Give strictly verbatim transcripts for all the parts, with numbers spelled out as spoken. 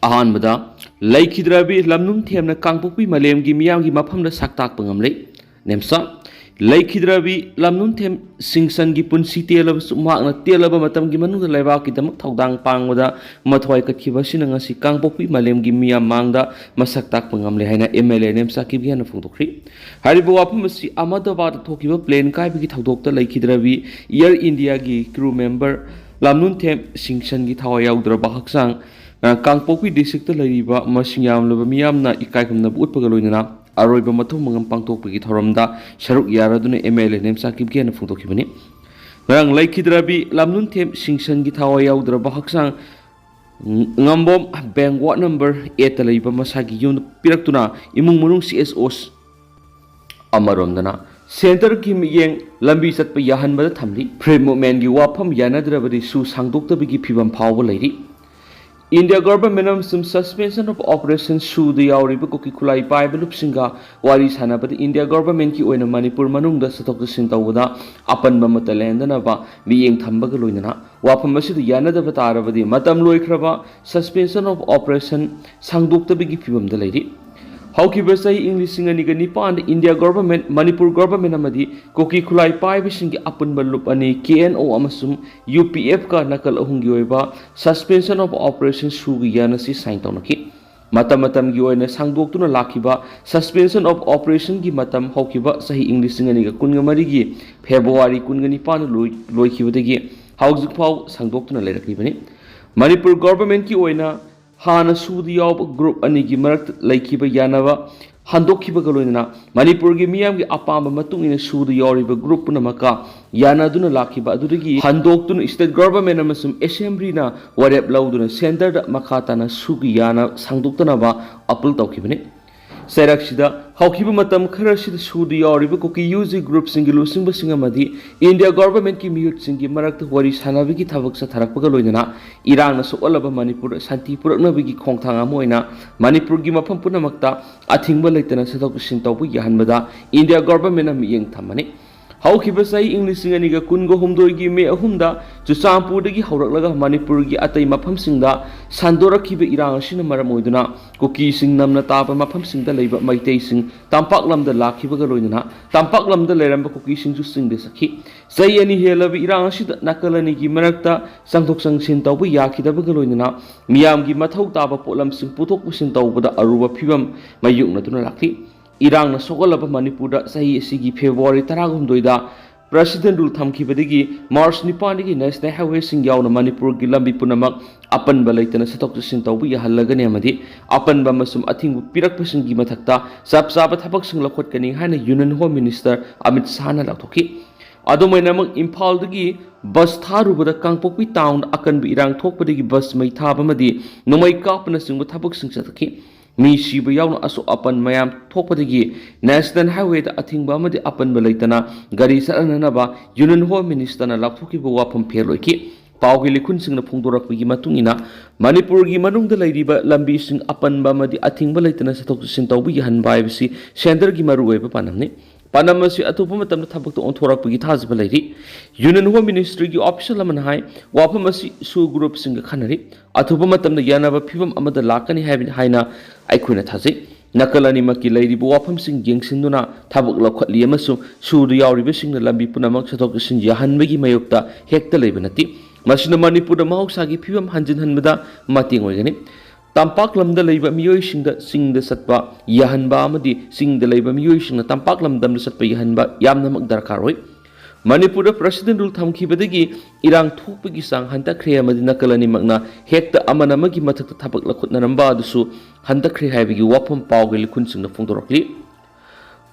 ꯑꯍꯥꯟꯕꯗ, ꯂꯩꯈꯤꯗ꯭ꯔꯕꯤ ꯂꯝꯅꯨꯡꯊꯦꯝꯅ ꯀꯥꯡꯄꯣꯛꯄꯤ ꯃꯥꯂꯦꯝꯒꯤ ꯃꯤꯌꯥꯝꯒꯤ ꯃꯐꯝꯗ ꯁꯛ ꯇꯥꯛꯄ ꯉꯝꯂꯦ꯫ ꯅꯦꯝꯆꯥ, ꯂꯩꯈꯤꯗ꯭ꯔꯕꯤ ꯂꯝꯅꯨꯡꯊꯦꯝ ꯁꯤꯡꯁꯟꯒꯤ ꯄꯨꯟꯁꯤ ꯇꯦꯜꯂꯕꯁꯨ, ꯃꯍꯥꯛꯅ ꯇꯦꯜꯂꯕ ꯃꯇꯝꯒꯤ ꯃꯅꯨꯡꯗ ꯂꯩꯕꯥꯛꯀꯤꯗꯃꯛ ꯊꯧꯗꯥꯡ ꯄꯥꯡꯕꯗ ꯃꯊ꯭ꯋꯥꯏ ꯀꯠꯈꯤꯕ ꯑꯁꯤꯅ ꯉꯁꯤ ꯀꯥꯡꯄꯣꯛꯄꯤ ꯃꯥꯂꯦꯝꯒꯤ ꯃꯤꯌꯥꯝ ꯃꯥꯡꯗ ꯃꯁꯛ ꯇꯥꯛꯄ ꯉꯝꯂꯦ ꯍꯥꯏꯅ ꯑꯦꯝ ꯑꯦꯜ ꯑꯦ ꯅꯦꯝꯆꯥ ꯀꯤꯞꯒꯦꯅ ꯐꯣꯡꯗꯣꯛꯈ꯭ꯔꯤ꯫ ꯍꯥꯏꯔꯤꯕ ꯋꯥꯐꯝ ꯑꯁꯤ ꯑꯍꯃꯗꯕꯥꯗꯇ ꯊꯣꯛꯈꯤꯕ ꯄ꯭ꯂꯦꯟ ꯀꯥꯏꯕꯒꯤ ꯊꯧꯗꯣꯛꯇ ꯂꯩꯈꯤꯗ꯭ꯔꯕꯤ ꯏꯌꯔ ꯏꯟꯗꯤꯌꯥꯒꯤ ꯀ꯭ꯔꯨ ꯃꯦꯝꯕꯔ ꯂꯝꯅꯨꯡꯊꯦꯝ ꯁꯤꯡꯁꯟꯒꯤ ꯊꯋꯥꯏ ꯌꯥꯎꯗ꯭ꯔꯕ ꯍꯛꯆꯥꯡ, ꯑ, ꯀꯥꯡꯄꯣꯛꯄꯤ ꯗꯤꯁꯇ꯭ꯔꯤꯛꯇ ꯂꯩꯔꯤꯕ ꯃꯁꯤꯡ ꯌꯥꯝꯂꯕ ꯃꯤꯌꯥꯝꯅ ꯏꯀꯥꯏꯈꯨꯝꯅꯕ ꯎꯠꯄꯒ ꯂꯣꯏꯅꯅ ꯑꯔꯣꯏꯕ ꯃꯊꯧ ꯃꯉꯝ ꯄꯥꯡꯊꯣꯛꯄꯒꯤ ꯊꯧꯔꯝꯗ ꯁꯔꯨꯛ ꯌꯥꯔꯗꯨꯅ ꯑꯦꯝ ꯑꯦꯜ ꯑꯦ ꯅꯦꯝꯆꯥ ꯀꯤꯞꯒꯦꯅ ꯐꯣꯡꯗꯣꯛꯈꯤꯕꯅꯤ꯫ ꯉꯔꯥꯡ ꯂꯩꯈꯤꯗ꯭ꯔꯕꯤ ꯂꯝꯅꯨꯡꯊꯦꯝ ꯁꯤꯡꯁꯟꯒꯤ ꯊꯋꯥꯏ ꯌꯥꯎꯗ꯭ꯔꯕ ꯍꯛꯆꯥꯡ ꯉꯝꯕꯣꯝ ꯕꯦꯡ ꯋꯥꯔꯗ ꯅꯝꯕꯔ ꯑꯩꯠꯇ ꯂꯩꯕ ꯃꯁꯥꯒꯤ ꯌꯨꯝꯗ ꯄꯤꯔꯛꯇꯨꯅ ꯏꯃꯨꯡ ꯃꯅꯨꯡ ꯁꯤ ꯑꯦꯁ ꯑꯣꯁ ꯑꯃꯔꯣꯝꯗꯅ ꯁꯦꯟꯇꯔꯒꯤ ꯃꯤꯠꯌꯦꯡ ꯂꯝꯕꯤ ꯆꯠꯄ ꯌꯥꯍꯟꯕꯗ ꯊꯝꯂꯤ꯫ ꯐ꯭ꯔꯤ ꯃꯨꯚꯃꯦꯟꯒꯤ ꯋꯥꯐꯝ ꯌꯥꯅꯗ꯭ꯔꯕꯗꯤ ꯁꯨ ꯁꯥꯡꯗꯣꯛꯇꯕꯒꯤ ꯐꯤꯕꯝ ꯐꯥꯎꯕ ꯂꯩꯔꯤ꯫ ꯏꯟꯗꯤꯌꯥ ꯒꯣꯚꯔꯟꯃꯦꯟꯠ ꯑꯃꯁꯨꯡ ꯁꯁꯄꯦꯟꯁꯟ ꯑꯣꯐ ꯑꯣꯄꯔꯦꯁꯟ ꯁꯨꯗ ꯌꯥꯎꯔꯤꯕ ꯀꯨꯀꯤ ꯈꯨꯠꯂꯥꯏ ꯄꯥꯏꯕ ꯂꯨꯞꯁꯤꯡꯒ ꯋꯥꯔꯤ ꯁꯥꯟꯅꯕꯗ ꯏꯟꯗꯤꯌꯥ ꯒꯣꯚꯔꯟꯃꯦꯟꯠꯀꯤ ꯑꯣꯏꯅ ꯃꯅꯤꯄꯨꯔ ꯃꯅꯨꯡꯗ ꯆꯠꯊꯣꯛ ꯆꯠꯁꯤꯟ ꯇꯧꯕꯗ ꯑꯄꯟꯕ ꯑꯃꯠꯇ ꯂꯩꯍꯟꯗꯅꯕ ꯃꯤꯠꯌꯦꯡ ꯊꯝꯕꯒ ꯂꯣꯏꯅꯅ ꯋꯥꯐꯝ ꯑꯁꯤꯗ ꯌꯥꯅꯗꯕ ꯇꯥꯔꯕꯗꯤ ꯃꯇꯝ ꯂꯣꯏꯈ꯭ꯔꯕ ꯁꯁꯄꯦꯟꯁꯟ ꯑꯣꯐ ꯑꯣꯄꯔꯦꯁꯟ ꯁꯥꯡꯗꯣꯛꯇꯕꯒꯤ ꯐꯤꯕꯝꯗ ꯂꯩꯔꯤ꯫ ꯍꯧꯈꯤꯕ ꯆꯍꯤ ꯏꯪ ꯂꯤꯁꯤꯡ ꯑꯅꯤꯒ ꯅꯤꯄꯥꯟꯗ ꯏꯟꯗꯤꯌꯥ ꯒꯣꯚꯔꯟꯃꯦꯟꯠ, ꯃꯅꯤꯄꯨꯔ ꯒꯣꯚꯔꯟꯃꯦꯟꯠ ꯑꯃꯗꯤ ꯀꯨꯀꯤ ꯈꯨꯠꯂꯥꯏ ꯄꯥꯏꯕꯁꯤꯡꯒꯤ ꯑꯄꯨꯟꯕ ꯂꯨꯞ ꯑꯅꯤ, ꯀꯦ ꯑꯦꯟ ꯑꯣ ꯑꯃꯁꯨꯡ ꯌꯨ ꯄꯤ ꯑꯦꯐꯀ ꯅꯥꯀꯜ ꯑꯍꯨꯝꯒꯤ ꯑꯣꯏꯕ ꯁꯁꯄꯦꯟꯁꯟ ꯑꯣꯐ ꯑꯣꯄꯔꯦꯁꯟ ꯁꯨꯒꯤ ꯌꯥꯟ ꯑꯁꯤ ꯁꯥꯏꯟ ꯇꯧꯅꯈꯤ꯫ ꯃꯇꯝ ꯃꯇꯝꯒꯤ ꯑꯣꯏꯅ ꯁꯥꯡꯗꯣꯛꯇꯨꯅ ꯂꯥꯛꯈꯤꯕ ꯁꯁꯄꯦꯟꯁꯟ ꯑꯣꯐ ꯑꯣꯄꯔꯦꯁꯟꯒꯤ ꯃꯇꯝ ꯍꯧꯈꯤꯕ ꯆꯍꯤ ꯏꯪ ꯂꯤꯁꯤꯡ ꯑꯅꯤꯒ ꯀꯨꯟꯒ ꯃꯔꯤꯒꯤ ꯐꯦꯕ꯭ꯔꯨꯋꯥꯔꯤ ꯀꯨꯟꯒ ꯅꯤꯄꯥꯟꯗ ꯂꯣꯏ-, ꯂꯣꯏꯈꯤꯕꯗꯒꯤ ꯍꯧꯖꯤꯛ ꯐꯥꯎ ꯁꯥꯡꯗꯣꯛꯇꯨꯅ ꯂꯩꯔꯛꯂꯤꯕꯅꯤ꯫ ꯃꯅꯤꯄꯨꯔ ꯒꯣꯚꯔꯟꯃꯦꯟꯠꯀꯤ ꯑꯣꯏꯅ ꯍꯥꯟꯅ ꯁꯨꯗ ꯌꯥꯎꯕ ꯒ꯭ꯔꯨꯞ ꯑꯅꯤꯒꯤ ꯃꯔꯛꯇ ꯂꯩꯈꯤꯕ ꯌꯥꯅꯕ ꯍꯟꯗꯣꯛꯈꯤꯕꯒ ꯂꯣꯏꯅꯅ ꯃꯅꯤꯄꯨꯔꯒꯤ ꯃꯤꯌꯥꯝꯒꯤ ꯑꯄꯥꯝꯕ ꯃꯇꯨꯡ ꯏꯟꯅ ꯁꯨꯗ ꯌꯥꯎꯔꯤꯕ ꯒ꯭ꯔꯨꯞ ꯄꯨꯝꯅꯃꯛꯀ ꯌꯥꯅꯗꯨꯅ ꯂꯥꯛꯈꯤꯕ ꯑꯗꯨꯗꯒꯤ ꯍꯟꯗꯣꯛꯇꯨꯅ ꯁ꯭ꯇꯦꯠ ꯒꯣꯚꯔꯟꯃꯦꯟꯠ ꯑꯃꯁꯨꯡ ꯑꯦꯁꯦꯝꯕ꯭ꯂꯤꯅ ꯋꯥꯔꯦꯞ ꯂꯧꯗꯨꯅ ꯁꯦꯟꯇꯔꯗ ꯃꯈꯥ ꯇꯥꯅ ꯁꯨꯒꯤ ꯌꯥꯅ ꯁꯥꯡꯗꯣꯛꯇꯅꯕ ꯑꯄꯤꯜ ꯇꯧꯈꯤꯕꯅꯤ꯫ ꯆꯩꯔꯛꯁꯤꯗ ꯍꯧꯈꯤꯕ ꯃꯇꯝ ꯈꯔꯁꯤꯗ ꯁꯨꯗ ꯌꯥꯎꯔꯤꯕ ꯀꯨꯀꯤ ꯌꯨ ꯖꯤ ꯒ꯭ꯔꯨꯞꯁꯤꯡꯒꯤ ꯂꯨꯆꯤꯡꯕꯁꯤꯡ ꯑꯃꯗꯤ ꯏꯟꯗꯤꯌꯥ ꯒꯣꯚꯔꯟꯃꯦꯟꯠꯀꯤ ꯃꯤꯍꯨꯠꯁꯤꯡꯒꯤ ꯃꯔꯛꯇ ꯋꯥꯔꯤ ꯁꯥꯟꯅꯕꯒꯤ ꯊꯕꯛ ꯆꯠꯊꯔꯛꯄꯒ ꯂꯣꯏꯅꯅ ꯏꯔꯥꯡꯅ ꯁꯣꯛꯍꯜꯂꯕ ꯃꯅꯤꯄꯨꯔꯗ ꯁꯥꯟꯇꯤ ꯄꯨꯔꯛꯅꯕꯒꯤ ꯈꯣꯡꯊꯥꯡ ꯑꯃ ꯑꯣꯏꯅ ꯃꯅꯤꯄꯨꯔꯒꯤ ꯃꯐꯝ ꯄꯨꯝꯅꯃꯛꯇ ꯑꯊꯤꯡꯕ ꯂꯩꯇꯅ ꯆꯠꯊꯣꯛ ꯆꯠꯁꯤꯟ ꯇꯧꯕ ꯌꯥꯍꯟꯕꯗ ꯏꯟꯗꯤꯌꯥ ꯒꯣꯚꯔꯟꯃꯦꯟꯠꯅ ꯃꯤꯠꯌꯦꯡ ꯊꯝꯕꯅꯤ꯫ ꯍꯧꯈꯤꯕ ꯆꯍꯤ ꯏꯪ ꯂꯤꯁꯤꯡ ꯑꯅꯤꯒ ꯀꯨꯟꯒ ꯍꯨꯝꯗꯣꯏꯒꯤ ꯃꯦ ꯑꯍꯨꯝꯗ ꯆꯨꯔꯆꯥꯟꯄꯨꯔꯗꯒꯤ ꯍꯧꯔꯛꯂꯒ ꯃꯅꯤꯄꯨꯔꯒꯤ ꯑꯇꯩ ꯃꯐꯝꯁꯤꯡꯗ ꯁꯟꯗꯣꯔꯛꯈꯤꯕ ꯏꯔꯥꯡ ꯑꯁꯤꯅ ꯃꯔꯝ ꯑꯣꯏꯗꯨꯅ ꯀꯨꯀꯤꯁꯤꯡ ꯅꯝꯅ ꯇꯥꯕ ꯃꯐꯝꯁꯤꯡꯗ ꯂꯩꯕ ꯃꯩꯇꯩꯁꯤꯡ ꯇꯝꯄꯥꯛ ꯂꯝꯗ ꯂꯥꯛꯈꯤꯕꯒ ꯂꯣꯏꯅꯅ ꯇꯝꯄꯥꯛ ꯂꯝꯗ ꯂꯩꯔꯝꯕ ꯀꯨꯀꯤꯁꯤꯡꯁꯨ ꯆꯤꯡꯗ ꯆꯠꯈꯤ꯫ ꯆꯍꯤ ꯑꯅꯤ ꯍꯦꯜꯂꯕ ꯏꯔꯥꯡ ꯑꯁꯤꯗ ꯅꯥꯀꯜ ꯑꯅꯤꯒꯤ ꯃꯔꯛꯇ ꯆꯪꯊꯣꯛ ꯆꯪꯁꯤꯟ ꯇꯧꯕ ꯌꯥꯈꯤꯗꯕꯒ ꯂꯣꯏꯅꯅ ꯃꯤꯌꯥꯝꯒꯤ ꯃꯊꯧ ꯇꯥꯕ ꯄꯣꯠꯂꯝꯁꯤꯡ ꯄꯨꯊꯣꯛ ꯄꯨꯁꯤꯟ ꯇꯧꯕꯗ ꯑꯔꯨꯕ ꯐꯤꯕꯝ ꯃꯥꯌꯣꯛꯅꯗꯨꯅ ꯂꯥꯛꯂꯤ꯫ ꯏꯔꯥꯡꯅ ꯁꯣꯛꯍꯜꯂꯕ ꯃꯅꯤꯄꯨꯔꯗ ꯆꯍꯤ ꯑꯁꯤꯒꯤ ꯐꯦꯕ꯭ꯔꯨꯋꯥꯔꯤ ꯇꯔꯥꯍꯨꯝꯗꯣꯏꯗ ꯄ꯭ꯔꯦꯁꯤꯗꯦꯟ ꯔꯨꯜ ꯊꯝꯈꯤꯕꯗꯒꯤ ꯃꯥꯔꯆ ꯅꯤꯄꯥꯟꯗꯒꯤ ꯅꯦꯁꯅꯦꯜ ꯍꯥꯏꯋꯦꯁꯤꯡ ꯌꯥꯎꯅ ꯃꯅꯤꯄꯨꯔꯒꯤ ꯂꯝꯕꯤ ꯄꯨꯝꯅꯃꯛ ꯑꯄꯟꯕ ꯂꯩꯇꯅ ꯆꯠꯊꯣꯛ ꯆꯠꯁꯤꯟ ꯇꯧꯕ ꯌꯥꯍꯜꯂꯒꯅꯤ ꯑꯃꯗꯤ ꯑꯄꯟꯕ ꯑꯃꯁꯨꯡ ꯑꯊꯤꯡꯕ ꯄꯤꯔꯛꯄꯁꯤꯡꯒꯤ ꯃꯊꯛꯇ ꯆꯞ ꯆꯥꯕ ꯊꯕꯛꯁꯤꯡ ꯂꯧꯈꯠꯀꯅꯤ ꯍꯥꯏꯅ ꯌꯨꯅꯤꯌꯟ ꯍꯣꯝ ꯃꯤꯅꯤꯁꯇꯔ ꯑꯃꯤꯠ ꯁꯥꯍꯅ ꯂꯥꯎꯊꯣꯛꯈꯤ꯫ ꯑꯗꯨꯃꯥꯏꯅꯃꯛ ꯏꯝꯐꯥꯜꯗꯒꯤ ꯕꯁ ꯊꯥꯔꯨꯕꯗ ꯀꯥꯡꯄꯣꯛꯄꯤ ꯇꯥꯎꯟꯗ ꯑꯀꯟꯕ ꯏꯔꯥꯡ ꯊꯣꯛꯄꯗꯒꯤ ꯕꯁ ꯃꯩ ꯊꯥꯕ ꯑꯃꯗꯤ ꯅꯣꯡꯃꯩ ꯀꯥꯞꯄꯅꯆꯤꯡꯕ ꯊꯕꯛꯁꯤꯡ ꯆꯠꯊꯈꯤ꯫ ꯃꯤ ꯁꯤꯕ ꯌꯥꯎꯅ ꯑꯁꯣꯛ ꯑꯄꯟ ꯃꯌꯥꯝ ꯊꯣꯛꯄꯗꯒꯤ ꯅꯦꯁꯅꯦꯜ ꯍꯥꯏꯋꯦꯗ ꯑꯊꯤꯡꯕ ꯑꯃꯗꯤ ꯑꯄꯟꯕ ꯂꯩꯇꯅ ꯒꯥꯔꯤ ꯆꯠꯍꯟꯅꯅꯕ ꯌꯨꯅꯤꯌꯟ ꯍꯣꯝ ꯃꯤꯅꯤꯁꯇꯔꯅ ꯂꯥꯎꯊꯣꯛꯈꯤꯕ ꯋꯥꯐꯝ ꯐꯦꯜ ꯑꯣꯏꯈꯤ꯫ ꯄꯥꯎꯒꯤ ꯂꯤꯈꯨꯟꯁꯤꯡꯅ ꯐꯣꯡꯗꯣꯔꯛꯄꯒꯤ ꯃꯇꯨꯡ ꯏꯟꯅ, ꯃꯅꯤꯄꯨꯔꯒꯤ ꯃꯅꯨꯡꯗ ꯂꯩꯔꯤꯕ ꯂꯝꯕꯤꯁꯤꯡ ꯑꯄꯟꯕ ꯑꯃꯗꯤ ꯑꯊꯤꯡꯕ ꯂꯩꯇꯅ ꯆꯠꯊꯣꯛ ꯆꯠꯁꯤꯟ ꯇꯧꯕ ꯌꯥꯍꯟꯕ ꯍꯥꯏꯕꯁꯤ ꯁꯦꯟꯇꯔꯒꯤ ꯃꯔꯨꯑꯣꯏꯕ ꯄꯥꯟꯗꯝꯅꯤ꯫ ꯄꯥꯟꯗꯝ ꯑꯁꯤ ꯑꯊꯨꯕ ꯃꯇꯝꯗ ꯊꯕꯛꯇ ꯑꯣꯟꯊꯣꯔꯛꯄꯒꯤ ꯊꯥꯖꯕ ꯂꯩꯔꯤ꯫ ꯌꯨꯅꯤꯌꯟ ꯍꯣꯝ ꯃꯤꯅꯤꯁꯇ꯭ꯔꯤꯒꯤ ꯑꯣꯐꯤꯁꯤꯌꯦꯜ ꯑꯃꯅ ꯍꯥꯏ, ꯋꯥꯐꯝ ꯑꯁꯤ ꯁꯨ ꯒ꯭ꯔꯨꯞꯁꯤꯡꯒ ꯈꯟꯅꯔꯤ꯫ ꯑꯊꯨꯕ ꯃꯇꯝꯗ ꯌꯥꯅꯕ ꯐꯤꯕꯝ ꯑꯃꯗ ꯂꯥꯛꯀꯅꯤ ꯍꯥꯏꯕ-, ꯍꯥꯏꯅ ꯑꯩꯈꯣꯏꯅ ꯊꯥꯖꯩ꯫ ꯅꯥꯀꯜ ꯑꯅꯤꯃꯛꯀꯤ ꯂꯩꯔꯤꯕ ꯋꯥꯐꯝꯁꯤꯡ ꯌꯦꯡꯁꯤꯟꯗꯨꯅ ꯊꯕꯛ ꯂꯧꯈꯠꯂꯤ ꯑꯃꯁꯨꯡ ꯁꯨꯗ ꯌꯥꯎꯔꯤꯕꯁꯤꯡꯅ ꯂꯝꯕꯤ ꯄꯨꯝꯅꯃꯛ ꯆꯠꯊꯣꯛ ꯆꯠꯁꯤꯟ ꯌꯥꯍꯟꯕꯒꯤ ꯃꯥꯌꯣꯛꯇ ꯍꯦꯛꯇ ꯂꯩꯕ ꯅꯠꯇꯦ꯫ ꯃꯁꯤꯅ ꯃꯅꯤꯄꯨꯔꯗ ꯃꯍꯧꯁꯥꯒꯤ ꯐꯤꯕꯝ ꯍꯟꯖꯤꯟꯍꯟꯕꯗ ꯃꯇꯦꯡ ꯑꯣꯏꯒꯅꯤ꯫ ꯇꯝꯄꯥꯛ ꯂꯝꯗ ꯂꯩꯕ ꯃꯤꯑꯣꯏꯁꯤꯡꯗ ꯆꯤꯡꯗ ꯆꯠꯄ ꯌꯥꯍꯟꯕ ꯑꯃꯗꯤ ꯆꯤꯡꯗ ꯂꯩꯕ ꯃꯤꯑꯣꯏꯁꯤꯡꯅ ꯇꯝꯄꯥꯛ ꯂꯝꯗꯝꯗ ꯆꯠꯄ ꯌꯥꯍꯟꯕ ꯌꯥꯝꯅꯃꯛ ꯗꯔꯀꯥꯔ ꯑꯣꯏ꯫ ꯃꯅꯤꯄꯨꯔꯗ ꯄ꯭ꯔꯦꯁꯤꯗꯦꯟ ꯔꯨꯜ ꯊꯝꯈꯤꯕꯗꯒꯤ ꯏꯔꯥꯡ ꯊꯣꯛꯄꯒꯤ ꯆꯥꯡ ꯍꯟꯊꯈ꯭ꯔꯦ ꯑꯃꯗꯤ ꯅꯥꯀꯜ ꯑꯅꯤꯃꯛꯅ ꯍꯦꯛꯇ ꯑꯃꯅ ꯑꯃꯒꯤ ꯃꯊꯛꯇ ꯊꯕꯛ ꯂꯧꯈꯠꯅꯔꯝꯕ ꯑꯗꯨꯁꯨ ꯍꯟꯊꯈ꯭ꯔꯦ ꯍꯥꯏꯕꯒꯤ ꯋꯥꯐꯝ ꯄꯥꯎꯒꯤ ꯂꯤꯈꯨꯟꯁꯤꯡꯅ ꯐꯣꯡꯗꯣꯔꯛꯂꯤ꯫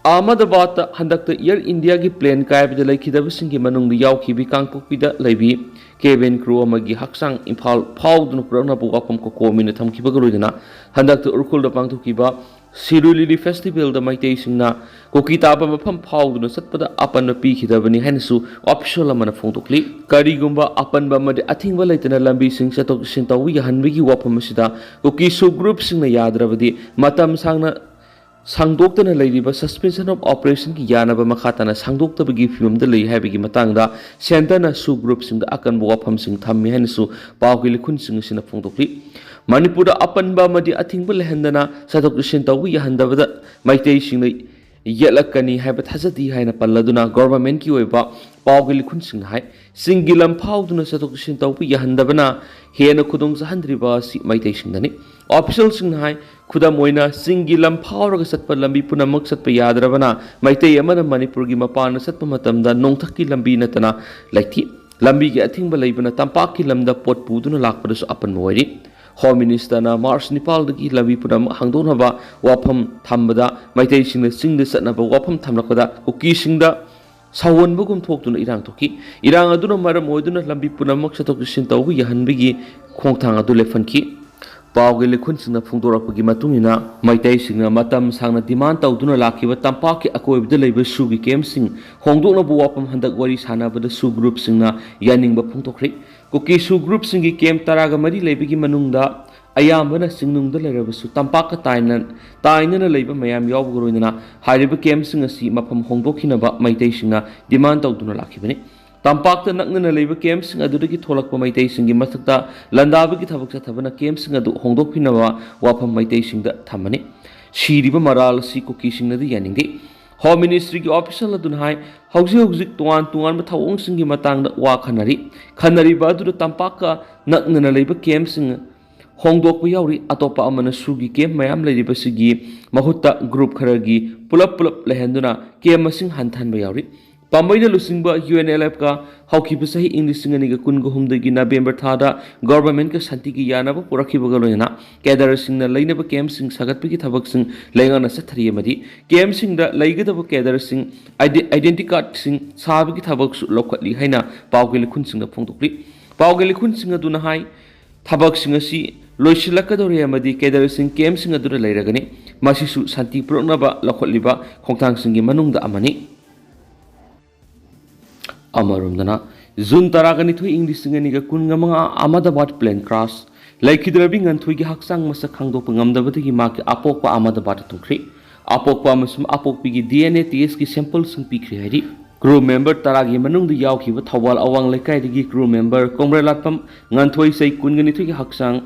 ꯑꯍꯃꯗꯥꯕꯥꯗꯇ ꯍꯟꯗꯛꯇ ꯑꯦꯌꯔ ꯏꯟꯗꯤꯌꯥꯒꯤ ꯄ꯭ꯂꯦꯟ ꯀꯥꯏꯕꯗ ꯂꯩꯈꯤꯗꯕꯁꯤꯡꯒꯤ ꯃꯅꯨꯡꯗ ꯌꯥꯎꯈꯤꯕꯤ ꯀꯥꯡꯄꯣꯛꯄꯤꯗ ꯂꯩꯕꯤ ꯀꯦꯕꯤꯟ ꯀ꯭ꯔꯨ ꯑꯃꯒꯤ ꯍꯛꯆꯥꯡ ꯏꯝꯐꯥꯜ ꯐꯥꯎꯗꯨꯅ ꯄꯨꯔꯛꯅꯕ ꯋꯥꯐꯝ ꯀꯣꯀꯣꯃꯤꯅ ꯊꯝꯈꯤꯕꯒ ꯂꯣꯏꯅꯅ ꯍꯟꯗꯛꯇ ꯎꯈ꯭ꯔꯨꯜꯗ ꯄꯥꯡꯊꯣꯛꯈꯤꯕ ꯁꯤꯔꯨꯏ ꯂꯤꯂꯤ ꯐꯦꯁꯇꯤꯚꯦꯜꯗ ꯃꯩꯇꯩꯁꯤꯡꯅ ꯀꯨꯀꯤ ꯇꯥꯕ ꯃꯐꯝ ꯐꯥꯎꯗꯨꯅ ꯆꯠꯄꯗ ꯑꯄꯟꯕ ꯄꯤꯈꯤꯗꯕꯅꯤ ꯍꯥꯏꯅꯁꯨ ꯑꯣꯐꯤꯁꯤꯌꯦꯜ ꯑꯃꯅ ꯐꯣꯡꯗꯣꯛꯂꯤ꯫ ꯀꯔꯤꯒꯨꯝꯕ ꯑꯄꯟꯕ ꯑꯃꯗꯤ ꯑꯊꯤꯡꯕ ꯂꯩꯇꯅ ꯂꯝꯕꯤꯁꯤꯡ ꯆꯠꯊꯣꯛ ꯆꯠꯁꯤꯟ ꯇꯧꯕ ꯌꯥꯍꯟꯕꯒꯤ ꯋꯥꯐꯝ ꯑꯁꯤꯗ ꯀꯨꯀꯤ ꯁꯨ ꯒ꯭ꯔꯨꯞꯁꯤꯡꯅ ꯌꯥꯗ꯭ꯔꯕꯗꯤ ꯃꯇꯝ ꯁꯥꯡꯅ ꯁꯥꯡꯗꯣꯛꯇꯅ ꯂꯩꯔꯤꯕ suspension of operationꯒꯤ ꯌꯥꯅꯕ ꯃꯈꯥ ꯇꯥꯅ ꯁꯥꯡꯗꯣꯛꯇꯕꯒꯤ ꯐꯤꯕꯝꯗ ꯂꯩ ꯍꯥꯏꯕꯒꯤ ꯃꯇꯥꯡꯗ centreꯅ SoO groupꯁꯤꯡꯗ ꯑꯀꯟꯕ ꯋꯥꯐꯝꯁꯤꯡ ꯊꯝꯃꯤ ꯍꯥꯏꯅꯁꯨ ꯄꯥꯎꯒꯤ ꯂꯤꯈꯨꯟꯁꯤꯡ ꯑꯁꯤꯅ ꯐꯣꯡꯗꯣꯛꯂꯤ꯫ ꯃꯅꯤꯄꯨꯔꯗ ꯑꯄꯟꯕ ꯑꯃꯗꯤ ꯑꯊꯤꯡꯕ ꯂꯩꯍꯟꯗꯅ ꯆꯠꯊꯣꯛ ꯆꯠꯁꯤꯟ ꯇꯧꯕ ꯌꯥꯍꯟꯗꯕꯗ ꯃꯩꯇꯩꯁꯤꯡꯅ ꯌꯦꯠꯂꯛꯀꯅꯤ ꯍꯥꯏꯕ ꯊꯥꯖꯗꯦ ꯍꯥꯏꯅ ꯄꯜꯂꯗꯨꯅ governmentꯀꯤ ꯑꯣꯏꯕ ꯄꯥꯎꯒꯤ ꯂꯤꯈꯨꯟꯁꯤꯡꯅ ꯍꯥꯏ, ꯆꯤꯡꯒꯤ ꯂꯝ ꯐꯥꯎꯗꯨꯅ ꯆꯠꯊꯣꯛ ꯆꯠꯁꯤꯟ ꯇꯧꯕ ꯌꯥꯍꯟꯗꯕꯅ ꯍꯦꯟꯅ ꯈꯨꯗꯣꯡ ꯆꯥꯍꯟꯗ꯭ꯔꯤꯕ ꯑꯁꯤ ꯃꯩꯇꯩꯁꯤꯡꯗꯅꯤ꯫ Officialꯁꯤꯡꯅ ꯍꯥꯏ, ꯈꯨꯗꯝ ꯑꯣꯏꯅ ꯆꯤꯡꯒꯤ ꯂꯝ ꯐꯥꯎꯔꯒ ꯆꯠꯄ ꯂꯝꯕꯤ ꯄꯨꯝꯅꯃꯛ ꯆꯠꯄ ꯌꯥꯗ꯭ꯔꯕꯅ ꯃꯩꯇꯩ ꯑꯃꯅ ꯃꯅꯤꯄꯨꯔꯒꯤ ꯃꯄꯥꯟꯗ ꯆꯠꯄ ꯃꯇꯝꯗ ꯅꯣꯡꯊꯛꯀꯤ ꯂꯝꯕꯤ ꯅꯠꯇꯅ ꯂꯩꯇꯦ꯫ ꯂꯝꯕꯤꯒꯤ ꯑꯊꯤꯡꯕ ꯂꯩꯕꯅ ꯇꯝꯄꯥꯛꯀꯤ ꯂꯝꯗ ꯄꯣꯠ ꯄꯨꯗꯨꯅ ꯂꯥꯛꯄꯗꯁꯨ ꯑꯄꯟꯕ ꯑꯣꯏꯔꯤ꯫ Home Ministerꯅ March ꯅꯤꯄꯥꯜꯗꯒꯤ ꯂꯝꯕꯤ ꯄꯨꯝꯅꯃꯛ ꯍꯥꯡꯗꯣꯛꯅꯕ ꯋꯥꯐꯝ ꯊꯝꯕꯗ ꯃꯩꯇꯩꯁꯤꯡꯅ ꯆꯤꯡꯗ ꯆꯠꯅꯕ ꯋꯥꯐꯝ ꯊꯝꯂꯛꯄꯗ ꯀꯨꯀꯤꯁꯤꯡꯗ ꯁꯥꯎꯍꯟꯕꯒꯨꯝ ꯊꯣꯛꯇꯨꯅ ꯏꯔꯥꯡ ꯊꯣꯛꯈꯤ꯫ ꯏꯔꯥꯡ ꯑꯗꯨꯅ ꯃꯔꯝ ꯑꯣꯏꯗꯨꯅ ꯂꯝꯕꯤ ꯄꯨꯝꯅꯃꯛ ꯆꯠꯊꯣꯛ ꯆꯠꯁꯤꯟ ꯇꯧꯕ ꯌꯥꯍꯟꯕꯒꯤ ꯈꯣꯡꯊꯥꯡ ꯑꯗꯨ ꯂꯦꯞꯍꯟꯈꯤ꯫ ꯄꯥꯎꯒꯤ ꯂꯤꯈꯨꯟꯁꯤꯡꯅ ꯐꯣꯡꯗꯣꯔꯛꯄꯒꯤ ꯃꯇꯨꯡ ꯏꯟꯅ ꯃꯩꯇꯩꯁꯤꯡꯅ ꯃꯇꯝ ꯁꯥꯡꯅ demand ꯇꯧꯗꯨꯅ ꯂꯥꯛꯈꯤꯕ ꯇꯝꯄꯥꯛꯀꯤ ꯑꯀꯣꯏꯕꯗ ꯂꯩꯕ SoOꯒꯤ campꯁꯤꯡ ꯍꯣꯡꯗꯣꯛꯅꯕ ꯋꯥꯐꯝ ꯍꯟꯗꯛ ꯋꯥꯔꯤ ꯁꯥꯟꯅꯕꯗ SoO groupꯁꯤꯡꯅ ꯌꯥꯅꯤꯡꯕ ꯐꯣꯡꯗꯣꯛꯈ꯭ꯔꯦ꯫ ꯀꯨꯀꯤ SoO groupꯁꯤꯡꯒꯤ camp ꯇꯔꯥꯒ ꯃꯔꯤ ꯂꯩꯕꯒꯤ ꯃꯅꯨꯡꯗ ꯑꯌꯥꯝꯕꯅ ꯆꯤꯡꯅꯨꯡꯗ ꯂꯩꯔꯕꯁꯨ ꯇꯝꯄꯥꯛꯀ ꯇꯥꯏꯅ-, ꯇꯥꯏꯅꯅ ꯂꯩꯕ ꯃꯌꯥꯝ ꯌꯥꯎꯕꯒ ꯂꯣꯏꯅꯅ ꯍꯥꯏꯔꯤꯕ campꯁꯤꯡ ꯑꯁꯤ ꯃꯐꯝ ꯍꯣꯡꯗꯣꯛꯈꯤꯅꯕ ꯃꯩꯇꯩꯁꯤꯡꯅ demand ꯇꯧꯗꯨꯅ ꯂꯥꯛꯈꯤꯕꯅꯤ꯫ ꯇꯝꯄꯥꯛꯇ ꯅꯛꯅꯅ ꯂꯩꯕ campꯁꯤꯡ ꯑꯗꯨꯗꯒꯤ ꯊꯣꯛꯂꯛꯄ ꯃꯩꯇꯩꯁꯤꯡꯒꯤ ꯃꯊꯛꯇ ꯂꯥꯟꯗꯥꯕꯒꯤ ꯊꯕꯛ ꯆꯠꯊꯕꯅ campꯁꯤꯡ ꯑꯗꯨ ꯍꯣꯡꯗꯣꯛꯄꯤꯅꯕ ꯋꯥꯐꯝ ꯃꯩꯇꯩꯁꯤꯡꯗ ꯊꯝꯕꯅꯤ꯫ ꯁꯤꯔꯤꯕ ꯃꯔꯥꯜ ꯑꯁꯤ ꯀꯨꯀꯤꯁꯤꯡꯅꯗꯤ ꯌꯥꯅꯤꯡꯗꯦ꯫ Home Ministryꯒꯤ official ꯑꯗꯨꯅ ꯍꯥꯏ, ꯍꯧꯖꯤꯛ ꯍꯧꯖꯤꯛ ꯇꯣꯉꯥꯟ ꯇꯣꯉꯥꯟꯕ ꯊꯧꯑꯣꯡꯁꯤꯡꯒꯤ ꯃꯇꯥꯡꯗ ꯋꯥ ꯈꯟꯅꯔꯤ꯫ ꯈꯟꯅꯔꯤꯕ ꯑꯗꯨꯗ ꯇꯝꯄꯥꯛꯀ ꯅꯛꯅꯅ ꯂꯩꯕ campꯁꯤꯡ ꯍꯣꯡꯗꯣꯛꯄ ꯌꯥꯎꯔꯤ꯫ ꯑꯇꯣꯞꯄ ꯑꯃꯅ SoOꯒꯤ camp ꯃꯌꯥꯝ ꯂꯩꯔꯤꯕꯁꯤꯒꯤ ꯃꯍꯨꯠꯇ group ꯈꯔꯒꯤ ꯄꯨꯂꯞ ꯄꯨꯂꯞ ꯂꯩꯍꯟꯗꯨꯅ camp ꯃꯁꯤꯡ ꯍꯟꯊꯍꯟꯕ ꯌꯥꯎꯔꯤ꯫ ꯄꯥꯝꯕꯩꯅ ꯂꯨꯆꯤꯡꯕ UNLFꯀ ꯍꯧꯈꯤꯕ ꯆꯍꯤ ꯏꯪ ꯂꯤꯁꯤꯡ ꯑꯅꯤꯒ ꯀꯨꯟꯒ ꯍꯨꯝꯗꯣꯏꯒꯤ November ꯊꯥꯗ governmentꯀ ꯁꯥꯟꯇꯤꯒꯤ ꯌꯥꯅꯕ ꯄꯨꯔꯛꯈꯤꯕꯒ ꯂꯣꯏꯅꯅ cadreꯁꯤꯡꯅ ꯂꯩꯅꯕ campꯁꯤꯡ ꯁꯥꯒꯠꯄꯒꯤ ꯊꯕꯛꯁꯤꯡ ꯂꯩꯉꯥꯛꯅ ꯆꯠꯊꯔꯤ ꯑꯃꯗꯤ campꯁꯤꯡꯗ ꯂꯩꯒꯗꯕ cadreꯁꯤꯡ ide-, identity cardꯁꯤꯡ ꯁꯥꯕꯒꯤ ꯊꯕꯛꯁꯨ ꯂꯧꯈꯠꯂꯤ ꯍꯥꯏꯅ ꯄꯥꯎꯒꯤ ꯂꯤꯈꯨꯟꯁꯤꯡꯅ ꯐꯣꯡꯗꯣꯛꯂꯤ꯫ ꯄꯥꯎꯒꯤ ꯂꯤꯈꯨꯟꯁꯤꯡ ꯑꯗꯨꯅ ꯍꯥꯏ, ꯊꯕꯛꯁꯤꯡ ꯑꯁꯤ ꯂꯣꯏꯁꯤꯜꯂꯛꯀꯗꯧꯔꯦ ꯑꯃꯗꯤ cadreꯁꯤꯡ campꯁꯤꯡ ꯑꯗꯨꯗ ꯂꯩꯔꯒꯅꯤ꯫ ꯃꯁꯤꯁꯨ ꯁꯥꯟꯇꯤ ꯄꯨꯔꯛꯅꯕ ꯂꯧꯈꯠꯂꯤꯕ ꯈꯣꯡꯊꯥꯡꯁꯤꯡꯒꯤ ꯃꯅꯨꯡꯗ ꯑꯃꯅꯤ꯫ ꯑꯃꯔꯣꯝꯗꯅ, June ꯇꯔꯥꯒ ꯅꯤꯊꯣꯏ ꯏꯪ ꯂꯤꯁꯤꯡ ꯑꯅꯤꯒ ꯀꯨꯟꯒ ꯃꯉꯥ Ahmedabad plane crash, ꯂꯩꯈꯤꯗ꯭ꯔꯕꯤ ꯉꯟꯊꯣꯏꯒꯤ ꯍꯛꯆꯥꯡ ꯃꯁꯛ ꯈꯪꯗꯣꯛꯄ ꯉꯝꯗꯕꯗꯒꯤ ꯃꯍꯥꯛꯀꯤ ꯑꯄꯣꯛꯄ Ahmedabadꯇ ꯇꯨꯝꯈ꯭ꯔꯤ꯫ ꯑꯄꯣꯛꯄ ꯑꯃꯁꯨꯡ ꯑꯄꯣꯛꯄꯤꯒꯤ ꯗꯤ ꯑꯦꯟ ꯑꯦ ꯇꯦꯁꯀꯤ ꯁꯦꯝꯄꯜꯁꯤꯡ ꯄꯤꯈ꯭ꯔꯦ ꯍꯥꯏꯔꯤ꯫ ꯀ꯭ꯔꯨ ꯃꯦꯝꯕꯔ ꯇꯔꯥꯒꯤ ꯃꯅꯨꯡꯗ ꯌꯥꯎꯈꯤꯕ ꯊꯧꯕꯥꯜ ꯑꯋꯥꯡ ꯂꯩꯀꯥꯏꯗꯒꯤ ꯀ꯭ꯔꯨ ꯃꯦꯝꯕꯔ ꯀꯣꯝꯔꯦ ꯂꯥꯠꯄꯝ ꯉꯟꯊꯣꯏ, ꯆꯍꯤ ꯀꯨꯟꯒꯅꯤꯊꯣꯏꯒꯤ ꯍꯛꯆꯥꯡ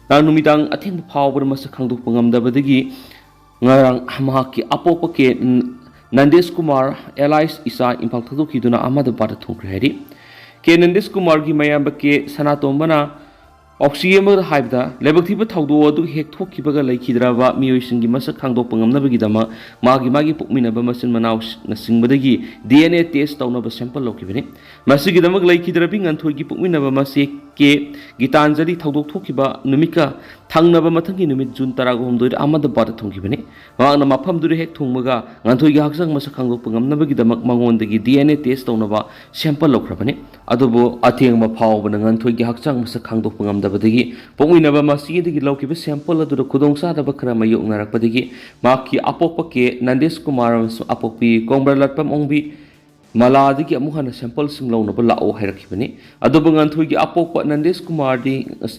ꯉꯔꯥꯡ ꯅꯨꯃꯤꯗꯥꯡ ꯑꯊꯦꯡꯕ ꯐꯥꯎꯕꯗ ꯃꯁꯛ ꯈꯪꯗꯣꯛꯄ ꯉꯝꯗꯕꯗꯒꯤ ꯉꯔꯥꯡ ꯃꯍꯥꯛꯀꯤ ꯑꯄꯣꯛꯄ ꯀꯦ ꯅꯟꯗꯦꯁ ꯀꯨꯃꯥꯔ alias ꯏꯁꯥ ꯏꯝꯐꯥꯜ ꯊꯥꯗꯣꯛꯈꯤꯗꯨꯅ ꯑꯍꯃꯗꯕꯥꯗ ꯊꯨꯡꯈ꯭ꯔꯦ ꯍꯥꯏꯔꯤ꯫ ꯀꯦ ꯅꯟꯗꯦꯁ ꯀꯨꯃꯥꯔꯒꯤ ꯃꯌꯥꯝꯕ ꯀꯦ ꯁꯅꯥꯇꯣꯝꯕꯅ ꯄꯥꯎꯁꯤ ꯑꯃꯗ ꯍꯥꯏꯕꯗ, ꯂꯥꯏꯕꯛ ꯊꯤꯕ ꯊꯧꯗꯣꯛ ꯑꯗꯨ ꯍꯦꯛ ꯊꯣꯛꯈꯤꯕꯒ ꯂꯩꯈꯤꯗ꯭ꯔꯕ ꯃꯤꯑꯣꯏꯁꯤꯡꯒꯤ ꯃꯁꯛ ꯈꯪꯗꯣꯛꯄ ꯉꯝꯅꯕꯒꯤꯗꯃꯛ ꯃꯥꯒꯤ ꯃꯥꯒꯤ ꯄꯣꯛꯃꯤꯟꯅꯕ ꯃꯆꯤꯟ ꯃꯅꯥꯎꯅꯆꯤꯡꯕꯗꯒꯤ ꯗꯤ ꯑꯦꯟ ꯑꯦ ꯇꯦꯁ ꯇꯧꯅꯕ ꯁꯦꯝꯄꯜ ꯂꯧꯈꯤꯕꯅꯤ꯫ ꯃꯁꯤꯒꯤꯗꯃꯛ ꯂꯩꯈꯤꯗ꯭ꯔꯕꯤ ꯉꯟꯊꯣꯏꯒꯤ ꯄꯣꯛꯃꯤꯟꯅꯕ ꯃꯆꯦ ꯀꯦ ꯒꯤꯇꯥꯟꯖꯂꯤ ꯊꯧꯗꯣꯛ ꯊꯣꯛꯈꯤꯕ ꯅꯨꯃꯤꯠꯀ ꯊꯪꯅꯕ ꯃꯊꯪꯒꯤ ꯅꯨꯃꯤꯠ ꯖꯨꯟ ꯇꯔꯥꯍꯨꯝꯗꯣꯏꯗ ꯑꯍꯃꯗꯕꯥꯗ ꯊꯨꯡꯈꯤꯕꯅꯤ꯫ ꯃꯍꯥꯛꯅ ꯃꯐꯝꯗꯨꯗ ꯍꯦꯛ ꯊꯨꯡꯕꯒ ꯉꯟꯊꯣꯏꯒꯤ ꯍꯛꯆꯥꯡ ꯃꯁꯛ ꯈꯪꯗꯣꯛꯄ ꯉꯝꯅꯕꯒꯤꯗꯃꯛ ꯃꯉꯣꯟꯗꯒꯤ ꯗꯤ ꯑꯦꯟ ꯑꯦ ꯇꯦꯁ ꯇꯧꯅꯕ ꯁꯦꯝꯄꯜ ꯂꯧꯈ꯭ꯔꯕꯅꯤ꯫ ꯑꯗꯨꯕꯨ ꯑꯊꯦꯡꯕ ꯐꯥꯎꯕꯗ ꯉꯟꯊꯣꯏꯒꯤ ꯍꯛꯆꯥꯡ ꯃꯁꯛ ꯈꯪꯗꯣꯛꯄ ꯉꯝꯗꯕꯗꯒꯤ ꯄꯣꯛꯃꯤꯟꯅꯕ ꯃꯆꯦꯗꯒꯤ ꯂꯧꯈꯤꯕ ꯁꯦꯝꯄꯜ ꯑꯗꯨꯗ ꯈꯨꯗꯣꯡꯆꯥꯗꯕ ꯈꯔ ꯃꯥꯌꯣꯛꯅꯔꯛꯄꯗꯒꯤ ꯃꯍꯥꯛꯀꯤ ꯑꯄꯣꯛꯄ ꯀꯦ ꯅꯟꯗꯦꯁ ꯀꯨꯃꯥꯔ ꯑꯃꯁꯨꯡ ꯑꯄꯣꯛꯄꯤ ꯀꯣꯝꯕ꯭ꯔꯂꯠꯄꯝ ꯑꯣꯡꯕꯤ ꯃꯂꯥꯗꯒꯤ ꯑꯃꯨꯛ ꯍꯟꯅ ꯁꯦꯝꯄꯜꯁꯤꯡ ꯂꯧꯅꯕ ꯂꯥꯛꯑꯣ ꯍꯥꯏꯔꯛꯈꯤꯕꯅꯤ꯫ ꯑꯗꯨꯕꯨ ꯉꯟꯊꯣꯏꯒꯤ ꯑꯄꯣꯛꯄ ꯅꯟꯗꯦꯁ ꯀꯨꯃꯥꯔꯗꯤ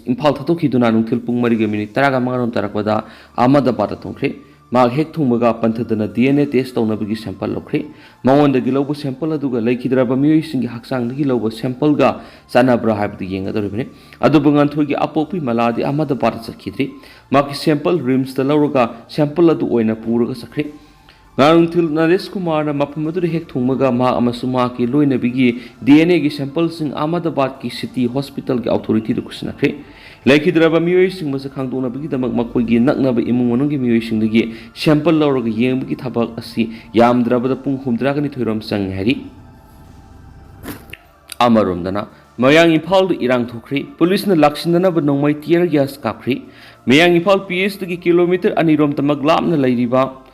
ꯏꯝꯐꯥꯜ ꯊꯥꯗꯣꯛꯈꯤꯗꯨꯅ ꯅꯨꯡꯊꯤꯜ ꯄꯨꯡ ꯃꯔꯤꯒ ꯃꯤꯅꯤꯠ ꯇꯔꯥꯃꯉꯥꯔꯣꯝ ꯇꯥꯔꯛꯄꯗ ꯑꯍꯃꯗꯕꯥꯗ ꯊꯨꯡꯈ꯭ꯔꯦ꯫ ꯃꯍꯥꯛ ꯍꯦꯛ ꯊꯨꯡꯕꯒ ꯄꯟꯊꯗꯅ ꯗꯤ ꯑꯦꯟ ꯑꯦ ꯇꯦꯁ ꯇꯧꯅꯕꯒꯤ ꯁꯦꯝꯄꯜ ꯂꯧꯈ꯭ꯔꯦ꯫ ꯃꯉꯣꯟꯗꯒꯤ ꯂꯧꯕ ꯁꯦꯝꯄꯜ ꯑꯗꯨꯒ ꯂꯩꯈꯤꯗ꯭ꯔꯕ ꯃꯤꯑꯣꯏꯁꯤꯡꯒꯤ ꯍꯛꯆꯥꯡꯗꯒꯤ ꯂꯧꯕ ꯁꯦꯝꯄꯜꯒ ꯆꯥꯟꯅꯕ꯭ꯔꯥ ꯍꯥꯏꯕꯗꯨ ꯌꯦꯡꯒꯗꯧꯔꯤꯕꯅꯤ꯫ ꯑꯗꯨꯕꯨ ꯉꯟꯊꯣꯏꯒꯤ ꯑꯄꯣꯛꯄꯤ ꯃꯂꯥꯗꯤ ꯑꯍꯃꯗꯕꯥꯗ ꯆꯠꯈꯤꯗ꯭ꯔꯤ꯫ ꯃꯍꯥꯛꯀꯤ ꯁꯦꯝꯄꯜ ꯔꯤꯝꯁꯇ ꯂꯧꯔꯒ ꯁꯦꯝꯄꯜ ꯑꯗꯨ ꯑꯣꯏꯅ ꯄꯨꯔꯒ ꯆꯠꯈ꯭ꯔꯦ꯫ ꯉꯔꯥꯡ ꯅꯨꯡꯊꯤꯜ ꯅꯔꯦꯁ ꯀꯨꯃꯥꯔꯅ ꯃꯐꯝ ꯑꯗꯨꯗ ꯍꯦꯛ ꯊꯨꯡꯕꯒ ꯃꯍꯥꯛ ꯑꯃꯁꯨꯡ ꯃꯍꯥꯛꯀꯤ ꯂꯣꯏꯅꯕꯤꯒꯤ ꯗꯤ ꯑꯦꯟ ꯑꯦꯒꯤ ꯁꯦꯝꯄꯜꯁꯤꯡ ꯑꯍꯃꯗꯕꯥꯗꯀꯤ ꯁꯤꯇꯤ ꯍꯣꯁꯄꯤꯇꯥꯜꯒꯤ ꯑꯣꯊꯣꯔꯤꯇꯤꯗ ꯈꯨꯠꯁꯤꯟꯅꯈ꯭ꯔꯦ꯫ ꯂꯩꯈꯤꯗ꯭ꯔꯕ ꯃꯤꯑꯣꯏꯁꯤꯡ ꯃꯁꯛ ꯈꯪꯗꯣꯛꯅꯕꯒꯤꯗꯃꯛ ꯃꯈꯣꯏꯒꯤ ꯅꯛꯅꯕ ꯏꯃꯨꯡ ꯃꯅꯨꯡꯒꯤ ꯃꯤꯑꯣꯏꯁꯤꯡꯗꯒꯤ ꯁꯦꯝꯄꯜ ꯂꯧꯔꯒ ꯌꯦꯡꯕꯒꯤ ꯊꯕꯛ ꯑꯁꯤ ꯌꯥꯝꯗ꯭ꯔꯕꯗ ꯄꯨꯡ ꯍꯨꯝꯗ꯭ꯔꯥꯒ ꯅꯤꯊꯣꯏꯔꯣꯝ ꯆꯪꯉꯦ ꯍꯥꯏꯔꯤ꯫ ꯑꯃꯔꯣꯝꯗꯅ ꯃꯌꯥꯡ ꯏꯝꯐꯥꯜꯗ ꯏꯔꯥꯡ ꯊꯣꯛꯈ꯭ꯔꯤ꯫ ꯄꯨꯂꯤꯁꯅ ꯂꯥꯛꯁꯤꯟꯅꯅꯕ ꯅꯣꯡꯃꯩ tear gas ꯀꯥꯞꯈ꯭ꯔꯤ꯫ ꯃꯌꯥꯡ ꯏꯝꯐꯥꯜ ꯄꯤ ꯑꯦꯁꯇꯒꯤ ꯀꯤꯂꯣꯃꯤꯇꯔ ꯑꯅꯤꯔꯣꯝꯇꯃꯛ ꯂꯥꯞꯅ ꯂꯩꯔꯤꯕ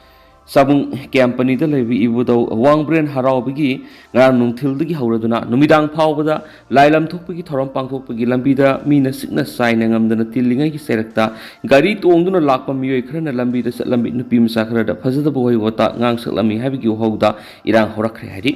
ꯆꯥꯕꯨꯡ ꯀꯦꯝꯄꯅꯤꯗ ꯂꯩꯕ ꯏꯕꯨꯙꯧ ꯋꯥꯡꯕ꯭ꯔꯦꯟ ꯍꯔꯥꯎꯕꯒꯤ ꯉꯔꯥꯡ ꯅꯨꯡꯊꯤꯜꯗꯒꯤ ꯍꯧꯔꯗꯨꯅ ꯅꯨꯃꯤꯗꯥꯡ ꯐꯥꯎꯕꯗ ꯂꯥꯏ ꯂꯝꯊꯣꯛꯄꯒꯤ ꯊꯧꯔꯝ ꯄꯥꯡꯊꯣꯛꯄꯒꯤ ꯂꯝꯕꯤꯗ ꯃꯤꯅ ꯆꯤꯛꯅ ꯆꯥꯏꯅ ꯉꯝꯗꯅ ꯇꯤꯜꯂꯤꯉꯩꯒꯤ ꯆꯩꯔꯛꯇ ꯒꯥꯔꯤ ꯇꯣꯡꯗꯨꯅ ꯂꯥꯛꯄ ꯃꯤꯑꯣꯏ ꯈꯔꯅ ꯂꯝꯕꯤꯗ ꯆꯠꯂꯝꯃꯤ꯫ ꯅꯨꯄꯤ ꯃꯆꯥ ꯈꯔꯗ ꯐꯖꯗꯕ ꯋꯥꯍꯩ ꯋꯥꯇꯥ ꯉꯥꯡꯁꯛꯂꯝꯃꯤ ꯍꯥꯏꯕꯒꯤ ꯎꯍꯧꯗ ꯏꯔꯥꯡ ꯍꯧꯔꯛꯈ꯭ꯔꯦ ꯍꯥꯏꯔꯤ꯫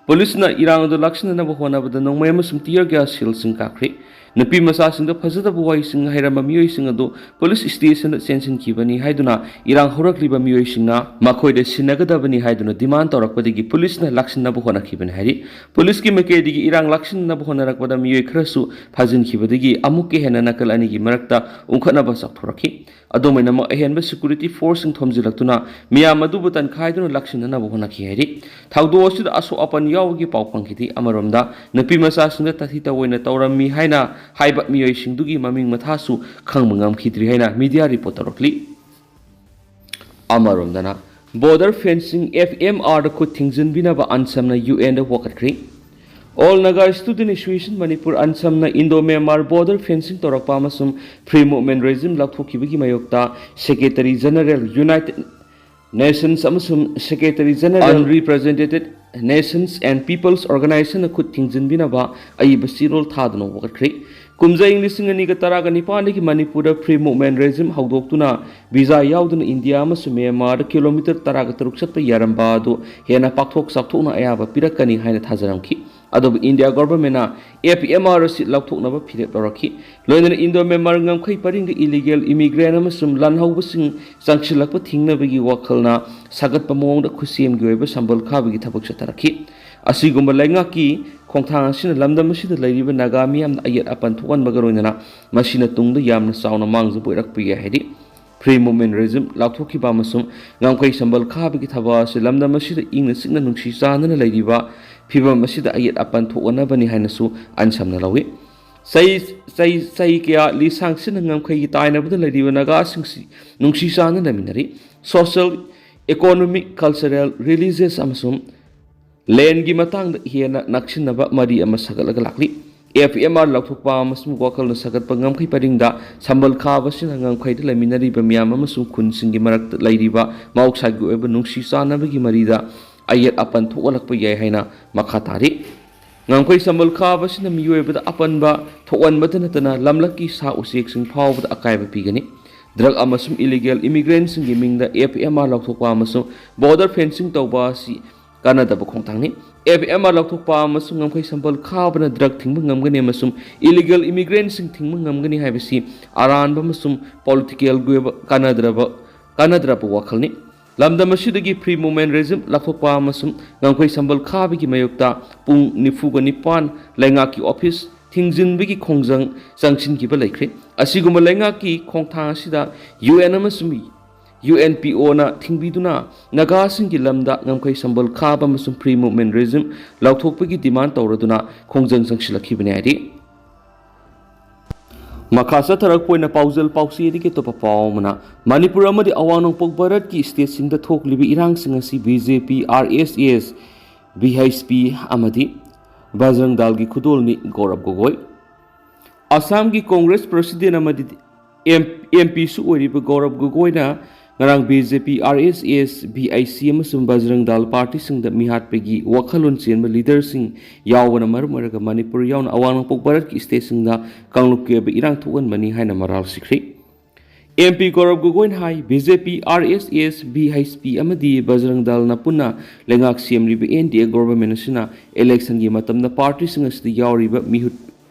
ꯄꯨꯂꯤꯁꯅ ꯏꯔꯥꯡ ꯑꯗꯨ ꯂꯥꯛꯁꯤꯟꯅꯅꯕ ꯍꯣꯠꯅꯕꯗ ꯅꯣꯡꯃꯩ ꯑꯃꯁꯨꯡ tear gas shellꯁꯤꯡ ꯀꯥꯞꯈ꯭ꯔꯦ꯫ ꯅꯨꯄꯤ ꯃꯆꯥꯁꯤꯡꯗ ꯐꯖꯗꯕ ꯋꯥꯍꯩꯁꯤꯡ ꯍꯩꯔꯝꯕ ꯃꯤꯑꯣꯏꯁꯤꯡ ꯑꯗꯨ ꯄꯨꯂꯤꯁ ꯁ꯭ꯇꯦꯁꯟꯗ ꯆꯦꯟꯁꯤꯟꯈꯤꯕꯅꯤ ꯍꯥꯏꯗꯨꯅ ꯏꯔꯥꯡ ꯍꯧꯔꯛꯂꯤꯕ ꯃꯤꯑꯣꯏꯁꯤꯡꯅ ꯃꯈꯣꯏꯗ ꯁꯤꯟꯅꯒꯗꯕꯅꯤ ꯍꯥꯏꯗꯨꯅ ꯗꯤꯃꯥꯟ ꯇꯧꯔꯛꯄꯗꯒꯤ ꯄꯨꯂꯤꯁꯅ ꯂꯥꯛꯁꯤꯟꯅꯕ ꯍꯣꯠꯅꯈꯤꯕꯅꯤ ꯍꯥꯏꯔꯤ꯫ ꯄꯨꯂꯤꯁꯀꯤ ꯃꯥꯏꯀꯩꯗꯒꯤ ꯏꯔꯥꯡ ꯂꯥꯛꯁꯤꯟꯅꯅꯕ ꯍꯣꯠꯅꯔꯛꯄꯗ ꯃꯤꯑꯣꯏ ꯈꯔꯁꯨ ꯐꯥꯖꯤꯟꯈꯤꯕꯗꯒꯤ ꯑꯃꯨꯛꯀ ꯍꯦꯟꯅ ꯅꯥꯀꯜ ꯑꯅꯤꯒꯤ ꯃꯔꯛꯇ ꯎꯪꯈꯠꯅꯕ ꯆꯥꯎꯊꯣꯔꯛꯈꯤ꯫ ꯑꯗꯨꯝ ꯑꯣꯏꯅꯃꯛ, ꯑꯍꯦꯟꯕ ꯁꯦꯀ꯭ꯌꯨꯔꯤꯇꯤ ꯐꯣꯔꯁꯁꯤꯡ ꯊꯣꯝꯖꯤꯜꯂꯛꯇꯨꯅ ꯃꯤꯌꯥꯝ ꯑꯗꯨꯕꯨ ꯇꯟꯈꯥꯏꯗꯨꯅ ꯂꯥꯛꯁꯤꯟꯅꯅꯕ ꯍꯣꯠꯅꯈꯤ ꯍꯥꯏꯔꯤ꯫ ꯊꯧꯗꯣꯛ ꯑꯁꯤꯗ ꯑꯁꯣꯛ ꯑꯄꯟ ꯌꯥꯎꯕꯒꯤ ꯄꯥꯎ ꯐꯪꯈꯤꯗꯦ꯫ ꯑꯃꯔꯣꯝꯗ, ꯅꯨꯄꯤ ꯃꯆꯥꯁꯤꯡꯗ ꯇꯥꯊꯤ ꯇꯧꯑꯣꯏꯅ ꯇꯧꯔꯝꯃꯤ ꯍꯥꯏꯅ ꯍꯥꯏꯕ ꯃꯤꯑꯣꯏꯁꯤꯡꯗꯨꯒꯤ ꯃꯃꯤꯡ ꯃꯊꯥꯁꯨ ꯈꯪꯕ ꯉꯝꯈꯤꯗ꯭ꯔꯤ ꯍꯥꯏꯅ ꯃꯤꯗꯤꯌꯥ ꯔꯤꯄꯣꯔꯠ ꯇꯧꯔꯛꯂꯤ꯫ ꯑꯃꯔꯣꯝꯗꯅ, ꯕꯣꯔꯗꯔ ꯐꯦꯟꯁꯤꯡ, ꯑꯦꯐ ꯑꯦꯝ ꯑꯥꯔꯗ ꯈꯨꯠ ꯊꯤꯡꯖꯤꯟꯕꯤꯅꯕ ꯑꯟꯁꯝꯅ ꯌꯨ ꯑꯦꯟꯗ ꯋꯥꯀꯠꯈ꯭ꯔꯤ꯫ All Naga student association Manipur, ꯑꯟꯁꯝꯅ ꯏꯟꯗꯣ ꯃ꯭ꯌꯥꯟꯃꯥꯔ ꯕꯣꯔꯗꯔ ꯐꯦꯟꯁꯤꯡ ꯇꯧꯔꯛꯄ ꯑꯃꯁꯨꯡ ꯐ꯭ꯔꯤ ꯃꯨꯚꯃꯦꯟꯠ ꯔꯦꯖꯤꯝ ꯂꯥꯎꯊꯣꯛꯈꯤꯕꯒꯤ ꯃꯥꯌꯣꯛꯇ ꯁꯦꯀ꯭ꯔꯦꯇꯔꯤ ꯖꯦꯅꯔꯦꯜ, ꯌꯨꯅꯥꯏꯇꯦꯗ ꯅꯦꯁꯟꯁ ꯑꯃꯁꯨꯡ secretary general, unrepresented nations and peoples ꯑꯣꯔꯒꯅꯥꯏꯖꯦꯁꯟꯅ ꯈꯨꯠ ꯊꯤꯡꯖꯤꯟꯕꯤꯅꯕ ꯑꯏꯕ ꯆꯦꯔꯣꯜ ꯊꯥꯗꯨꯅ ꯋꯥꯀꯠꯈ꯭ꯔꯦ꯫ ꯀꯨꯝꯖꯥ ꯏꯪ ꯂꯤꯁꯤꯡ ꯑꯅꯤꯒ ꯇꯔꯥꯒ ꯅꯤꯄꯥꯟꯗꯒꯤ ꯃꯅꯤꯄꯨꯔꯗ ꯐ꯭ꯔꯤ ꯃꯨꯚꯃꯦꯟꯠ ꯔꯦꯖꯤꯝ ꯍꯧꯗꯣꯛꯇꯨꯅ ꯚꯤꯖꯥ ꯌꯥꯎꯗꯅ ꯏꯟꯗꯤꯌꯥ ꯑꯃꯁꯨꯡ ꯃ꯭ꯌꯥꯟꯃꯥꯔꯗ ꯀꯤꯂꯣꯃꯤꯇꯔ ꯇꯔꯥꯒ ꯇꯔꯨꯛ ꯆꯠꯄ ꯌꯥꯔꯝꯕ ꯑꯗꯨ ꯍꯦꯟꯅ ꯄꯥꯛꯊꯣꯛ ꯆꯥꯎꯊꯣꯛꯅ ꯑꯌꯥꯕ ꯄꯤꯔꯛꯀꯅꯤ ꯍꯥꯏꯅ ꯊꯥꯖꯔꯝꯈꯤ꯫ ꯑꯗꯨꯕꯨ ꯏꯟꯗꯤꯌꯥ ꯒꯣꯚꯔꯟꯃꯦꯟꯠꯅ ꯑꯦꯐ ꯑꯦꯝ ꯑꯥꯔ ꯑꯁꯤ ꯂꯧꯊꯣꯛꯅꯕ ꯐꯤꯔꯦꯞ ꯂꯧꯔꯛꯈꯤ꯫ ꯂꯣꯏꯅꯅ ꯏꯟꯗꯣ ꯃ꯭ꯌꯥꯟꯃꯥꯔ ꯉꯝꯈꯩ ꯄꯔꯤꯡꯗ ꯏꯂꯤꯒꯦꯜ ꯏꯃꯤꯒ꯭ꯔꯦꯟꯠ ꯑꯃꯁꯨꯡ ꯂꯥꯟꯍꯧꯕꯁꯤꯡ ꯆꯪꯁꯤꯜꯂꯛꯄ ꯊꯤꯡꯅꯕꯒꯤ ꯋꯥꯈꯜꯅ ꯁꯥꯒꯠꯄ ꯃꯑꯣꯡꯗ ꯈꯨꯠꯁꯦꯝꯒꯤ ꯑꯣꯏꯕ ꯁꯝꯕꯜ ꯈꯥꯕꯒꯤ ꯊꯕꯛ ꯆꯠꯊꯔꯛꯈꯤ꯫ ꯑꯁꯤꯒꯨꯝꯕ ꯂꯩꯉꯥꯛꯀꯤ ꯈꯣꯡꯊꯥꯡ ꯑꯁꯤꯅ ꯂꯝꯗꯝ ꯑꯁꯤꯗ ꯂꯩꯔꯤꯕ ꯅꯥꯒꯥ ꯃꯤꯌꯥꯝꯗ ꯑꯌꯦꯠ ꯑꯄꯟ ꯊꯣꯛꯍꯟꯕꯒ ꯂꯣꯏꯅꯅ ꯃꯁꯤꯅ ꯇꯨꯡꯗ ꯌꯥꯝꯅ ꯆꯥꯎꯅ ꯃꯥꯡꯖꯕ ꯑꯣꯏꯔꯛꯄ ꯌꯥꯏ ꯍꯥꯏꯔꯤ꯫ ꯐ꯭ꯔꯤ ꯃꯨꯚꯃꯦꯟꯠ ꯔꯦꯖꯤꯝ ꯂꯥꯎꯊꯣꯛꯈꯤꯕ ꯑꯃꯁꯨꯡ ꯉꯝꯈꯩ ꯁꯝꯕꯜ ꯈꯥꯕꯒꯤ ꯊꯕꯛ ꯑꯁꯤ ꯂꯝꯗꯝ ꯑꯁꯤꯗ ꯏꯪꯅ ꯆꯤꯛꯅ ꯅꯨꯡꯁꯤ ꯆꯥꯟꯅꯅ ꯂꯩꯔꯤꯕ ꯐꯤꯚꯝ ꯑꯁꯤꯗ ꯑꯌꯦꯠ ꯑꯄꯟ ꯊꯣꯛꯍꯟꯅꯕꯅꯤ ꯍꯥꯏꯅꯁꯨ ꯑꯟꯁꯝꯅ ꯂꯧꯏ꯫ ꯆꯍꯤ, ꯆꯍꯤ, ꯆꯍꯤ ꯀꯌꯥ ꯂꯤꯁꯥꯡꯁꯤꯟꯅ ꯉꯝꯈꯩꯒꯤ ꯇꯥꯏꯅꯕꯗ ꯂꯩꯔꯤꯕ ꯅꯥꯒꯥꯁꯤꯡꯁꯤ ꯅꯨꯡꯁꯤ ꯆꯥꯟꯅꯅ ꯂꯩꯃꯤꯟꯅꯔꯤ꯫ ꯁꯣꯁꯤꯌꯦꯜ, ꯏꯀꯣꯅꯣꯃꯤꯛ, ꯀꯜꯆꯔꯦꯜ, ꯔꯤꯂꯤꯖꯤꯌꯁ ꯑꯃꯁꯨꯡ ꯂꯦꯟꯒꯤ ꯃꯇꯥꯡꯗ ꯍꯦꯟꯅ ꯅꯛꯁꯤꯟꯅꯕ ꯃꯔꯤ ꯑꯃ ꯁꯥꯒꯠꯂꯒ ꯂꯥꯛꯂꯤ꯫ ꯑꯦꯐ ꯑꯦꯝ ꯑꯥꯔ ꯂꯧꯊꯣꯛꯄ ꯑꯃꯁꯨꯡ ꯋꯥꯈꯜꯅ ꯁꯥꯒꯠꯄ ꯉꯝꯈꯩ ꯄꯔꯤꯡꯗ ꯁꯝꯕꯜ ꯈꯥꯕꯁꯤꯅ ꯉꯝꯈꯩꯗ ꯂꯩꯃꯤꯟꯅꯔꯤꯕ ꯃꯤꯌꯥꯝ ꯑꯃꯁꯨꯡ ꯈꯨꯟꯁꯤꯡꯒꯤ ꯃꯔꯛꯇ ꯂꯩꯔꯤꯕ ꯃꯍꯧꯁꯥꯒꯤ ꯑꯣꯏꯕ ꯅꯨꯡꯁꯤ ꯆꯥꯟꯅꯕꯒꯤ ꯃꯔꯤꯗ ꯑꯌꯦꯠ ꯑꯄꯟ ꯊꯣꯛꯍꯜꯂꯛꯄ ꯌꯥꯏ ꯍꯥꯏꯅ ꯃꯈꯥ ꯇꯥꯔꯤ꯫ ꯉꯝꯈꯩ ꯁꯝꯕꯜ ꯈꯥꯕꯁꯤꯅ ꯃꯤꯑꯣꯏꯕꯗ ꯑꯄꯟꯕ ꯊꯣꯛꯍꯟꯕꯇ ꯅꯠꯇꯅ ꯂꯝꯂꯛꯀꯤ ꯁꯥ ꯎꯆꯦꯛꯁꯤꯡ ꯐꯥꯎꯕꯗ ꯑꯀꯥꯏꯕ ꯄꯤꯒꯅꯤ꯫ ꯗ꯭ꯔꯒ ꯑꯃꯁꯨꯡ ꯏꯂꯤꯒꯦꯜ ꯏꯃꯤꯒ꯭ꯔꯦꯟꯠꯁꯤꯡꯒꯤ ꯃꯤꯡꯗ ꯑꯦꯐ ꯑꯦꯝ ꯑꯥꯔ ꯂꯧꯊꯣꯛꯄ ꯑꯃꯁꯨꯡ ꯕꯣꯔꯗꯔ ꯐꯦꯟꯁꯤꯡ ꯇꯧꯕ ꯑꯁꯤ ꯀꯥꯟꯅꯗꯕ ꯈꯣꯡꯊꯥꯡꯅꯤ꯫ ꯑꯦꯐ ꯑꯦꯝ ꯑꯥꯔ ꯂꯧꯊꯣꯛꯄ ꯑꯃꯁꯨꯡ ꯉꯝꯈꯩ ꯁꯝꯕꯜ ꯈꯥꯕꯅ ꯗ꯭ꯔꯒ ꯊꯤꯡꯕ ꯉꯝꯒꯅꯤ ꯑꯃꯁꯨꯡ ꯏꯂꯤꯒꯦꯜ ꯏꯃꯤꯒ꯭ꯔꯦꯟꯁꯤꯡ ꯊꯤꯡꯕ ꯉꯝꯒꯅꯤ ꯍꯥꯏꯕꯁꯤ ꯑꯔꯥꯟꯕ ꯑꯃꯁꯨꯡ ꯄꯣꯂꯤꯇꯤꯀꯦꯜꯒꯤ ꯑꯣꯏꯕ ꯀꯥꯟꯅꯗ꯭ꯔꯕ ꯀꯥꯟꯅꯗ꯭ꯔꯕ ꯋꯥꯈꯜꯅꯤ꯫ ꯂꯝꯗꯝ ꯑꯁꯤꯗꯒꯤ ꯐ꯭ꯔꯤ ꯃꯨꯚꯃꯦꯟ ꯔꯦꯖꯤꯝ ꯂꯧꯊꯣꯛꯄ ꯑꯃꯁꯨꯡ ꯉꯝꯈꯩ ꯁꯝꯕꯜ ꯈꯥꯕꯒꯤ ꯃꯥꯌꯣꯛꯇ ꯄꯨꯡ ꯅꯤꯐꯨꯒ ꯅꯤꯄꯥꯟ ꯂꯩꯉꯥꯛꯀꯤ ꯑꯣꯐꯤꯁ ꯊꯤꯡꯖꯤꯟꯕꯒꯤ ꯈꯣꯡꯖꯪ ꯆꯪꯁꯤꯟꯈꯤꯕ ꯂꯩꯈ꯭ꯔꯦ꯫ ꯑꯁꯤꯒꯨꯝꯕ ꯂꯩꯉꯥꯛꯀꯤ ꯈꯣꯡꯊꯥꯡ ꯑꯁꯤꯗ ꯌꯨ ꯑꯦꯟ ꯑꯃꯁꯨꯡ ꯌꯨ ꯑꯦꯟ ꯄꯤ ꯑꯣꯅ ꯊꯤꯡꯕꯤꯗꯨꯅ ꯅꯥꯒꯥꯁꯤꯡꯒꯤ ꯂꯝꯗ ꯉꯝꯈꯩ ꯁꯝꯕꯜ ꯈꯥꯕ ꯑꯃꯁꯨꯡ ꯐ꯭ꯔꯤ ꯃꯨꯚꯃꯦꯟ ꯔꯦꯖꯤꯝ ꯂꯧꯊꯣꯛꯄꯒꯤ ꯗꯤꯃꯥꯟ ꯇꯧꯔꯗꯨꯅ ꯈꯣꯡꯖꯪ ꯆꯪꯁꯤꯜꯂꯛꯈꯤꯕꯅꯤ ꯍꯥꯏꯔꯤ꯫ ꯃꯈꯥ ꯆꯠꯊꯔꯛꯄ ꯑꯣꯏꯅ ꯄꯥꯎꯖꯦꯜ ꯄꯥꯎꯆꯦꯗꯒꯤ ꯑꯇꯣꯞꯄ ꯄꯥꯎ ꯑꯃꯅ, ꯃꯅꯤꯄꯨꯔ ꯑꯃꯗꯤ ꯑꯋꯥꯡ ꯅꯣꯡꯄꯣꯛ ꯚꯥꯔꯠꯀꯤ ꯁ꯭ꯇꯦꯠꯁꯤꯡꯗ ꯊꯣꯛꯂꯤꯕ ꯏꯔꯥꯡꯁꯤꯡ ꯑꯁꯤ ꯕꯤ ꯖꯦ ꯄꯤ, ꯑꯥꯔ ꯑꯦꯁ ꯑꯦꯁ, ꯚꯤ ꯑꯩꯆ ꯄꯤ ꯑꯃꯗꯤ ꯕꯖꯔꯪ ꯗꯜꯒꯤ ꯈꯨꯗꯣꯜꯅꯤ꯫ ꯒꯧꯔꯕ ꯒꯣꯒꯣꯏ꯫ ꯑꯁꯥꯝꯒꯤ ꯀꯣꯡꯒ꯭ꯔꯦꯁ ꯄ꯭ꯔꯁꯤꯗꯦꯟ ꯑꯃꯗꯤ ꯑꯦꯝ ꯄꯤꯁꯨ ꯑꯣꯏꯔꯤꯕ ꯒꯧꯔꯕ ꯒꯣꯒꯣꯏꯅ ꯉꯔꯥꯡ B J P, R S S, V I C ꯑꯃꯁꯨꯡ ꯕꯖꯔꯪ ꯗꯜ ꯄꯥꯔꯇꯤꯁꯤꯡꯗ ꯃꯤꯍꯥꯠꯄꯒꯤ ꯋꯥꯈꯜꯂꯣꯟ ꯆꯦꯟꯕ ꯂꯤꯗꯔꯁꯤꯡ ꯌꯥꯎꯕꯅ ꯃꯔꯝ ꯑꯣꯏꯔꯒ ꯃꯅꯤꯄꯨꯔ ꯌꯥꯎꯅ ꯑꯋꯥꯡ ꯅꯣꯡꯄꯣꯛ ꯚꯥꯔꯠꯀꯤ ꯁ꯭ꯇꯦꯠꯁꯤꯡꯗ ꯀꯥꯡꯂꯨꯞꯀꯤ ꯑꯣꯏꯕ ꯏꯔꯥꯡ ꯊꯣꯛꯍꯟꯕꯅꯤ ꯍꯥꯏꯅ ꯃꯔꯥꯜ ꯁꯤꯈ꯭ꯔꯤ꯫ ꯑꯦꯝ ꯄꯤ ꯒꯧꯔꯕ ꯒꯣꯒꯣꯏꯅ ꯍꯥꯏ, ꯕꯤ ꯖꯦ ꯄꯤ, ꯑꯥꯔ ꯑꯦꯁ ꯑꯦꯁ, ꯚꯤ ꯑꯩꯆ ꯄꯤ ꯑꯃꯗꯤ ꯕꯖꯔꯪ ꯗꯜꯅ ꯄꯨꯟꯅ ꯂꯩꯉꯥꯛ ꯁꯦꯝꯂꯤꯕ ꯑꯦꯟ ꯗꯤ ꯑꯦ ꯒꯣꯚꯔꯟꯃꯦꯟꯠ ꯑꯁꯤꯅ ꯏꯂꯦꯛꯁꯟꯒꯤ ꯃꯇꯝꯗ ꯄꯥꯔꯇꯤꯁꯤꯡ ꯑꯁꯤꯗ ꯌꯥꯎꯔꯤꯕ ꯃꯤꯍꯨꯠ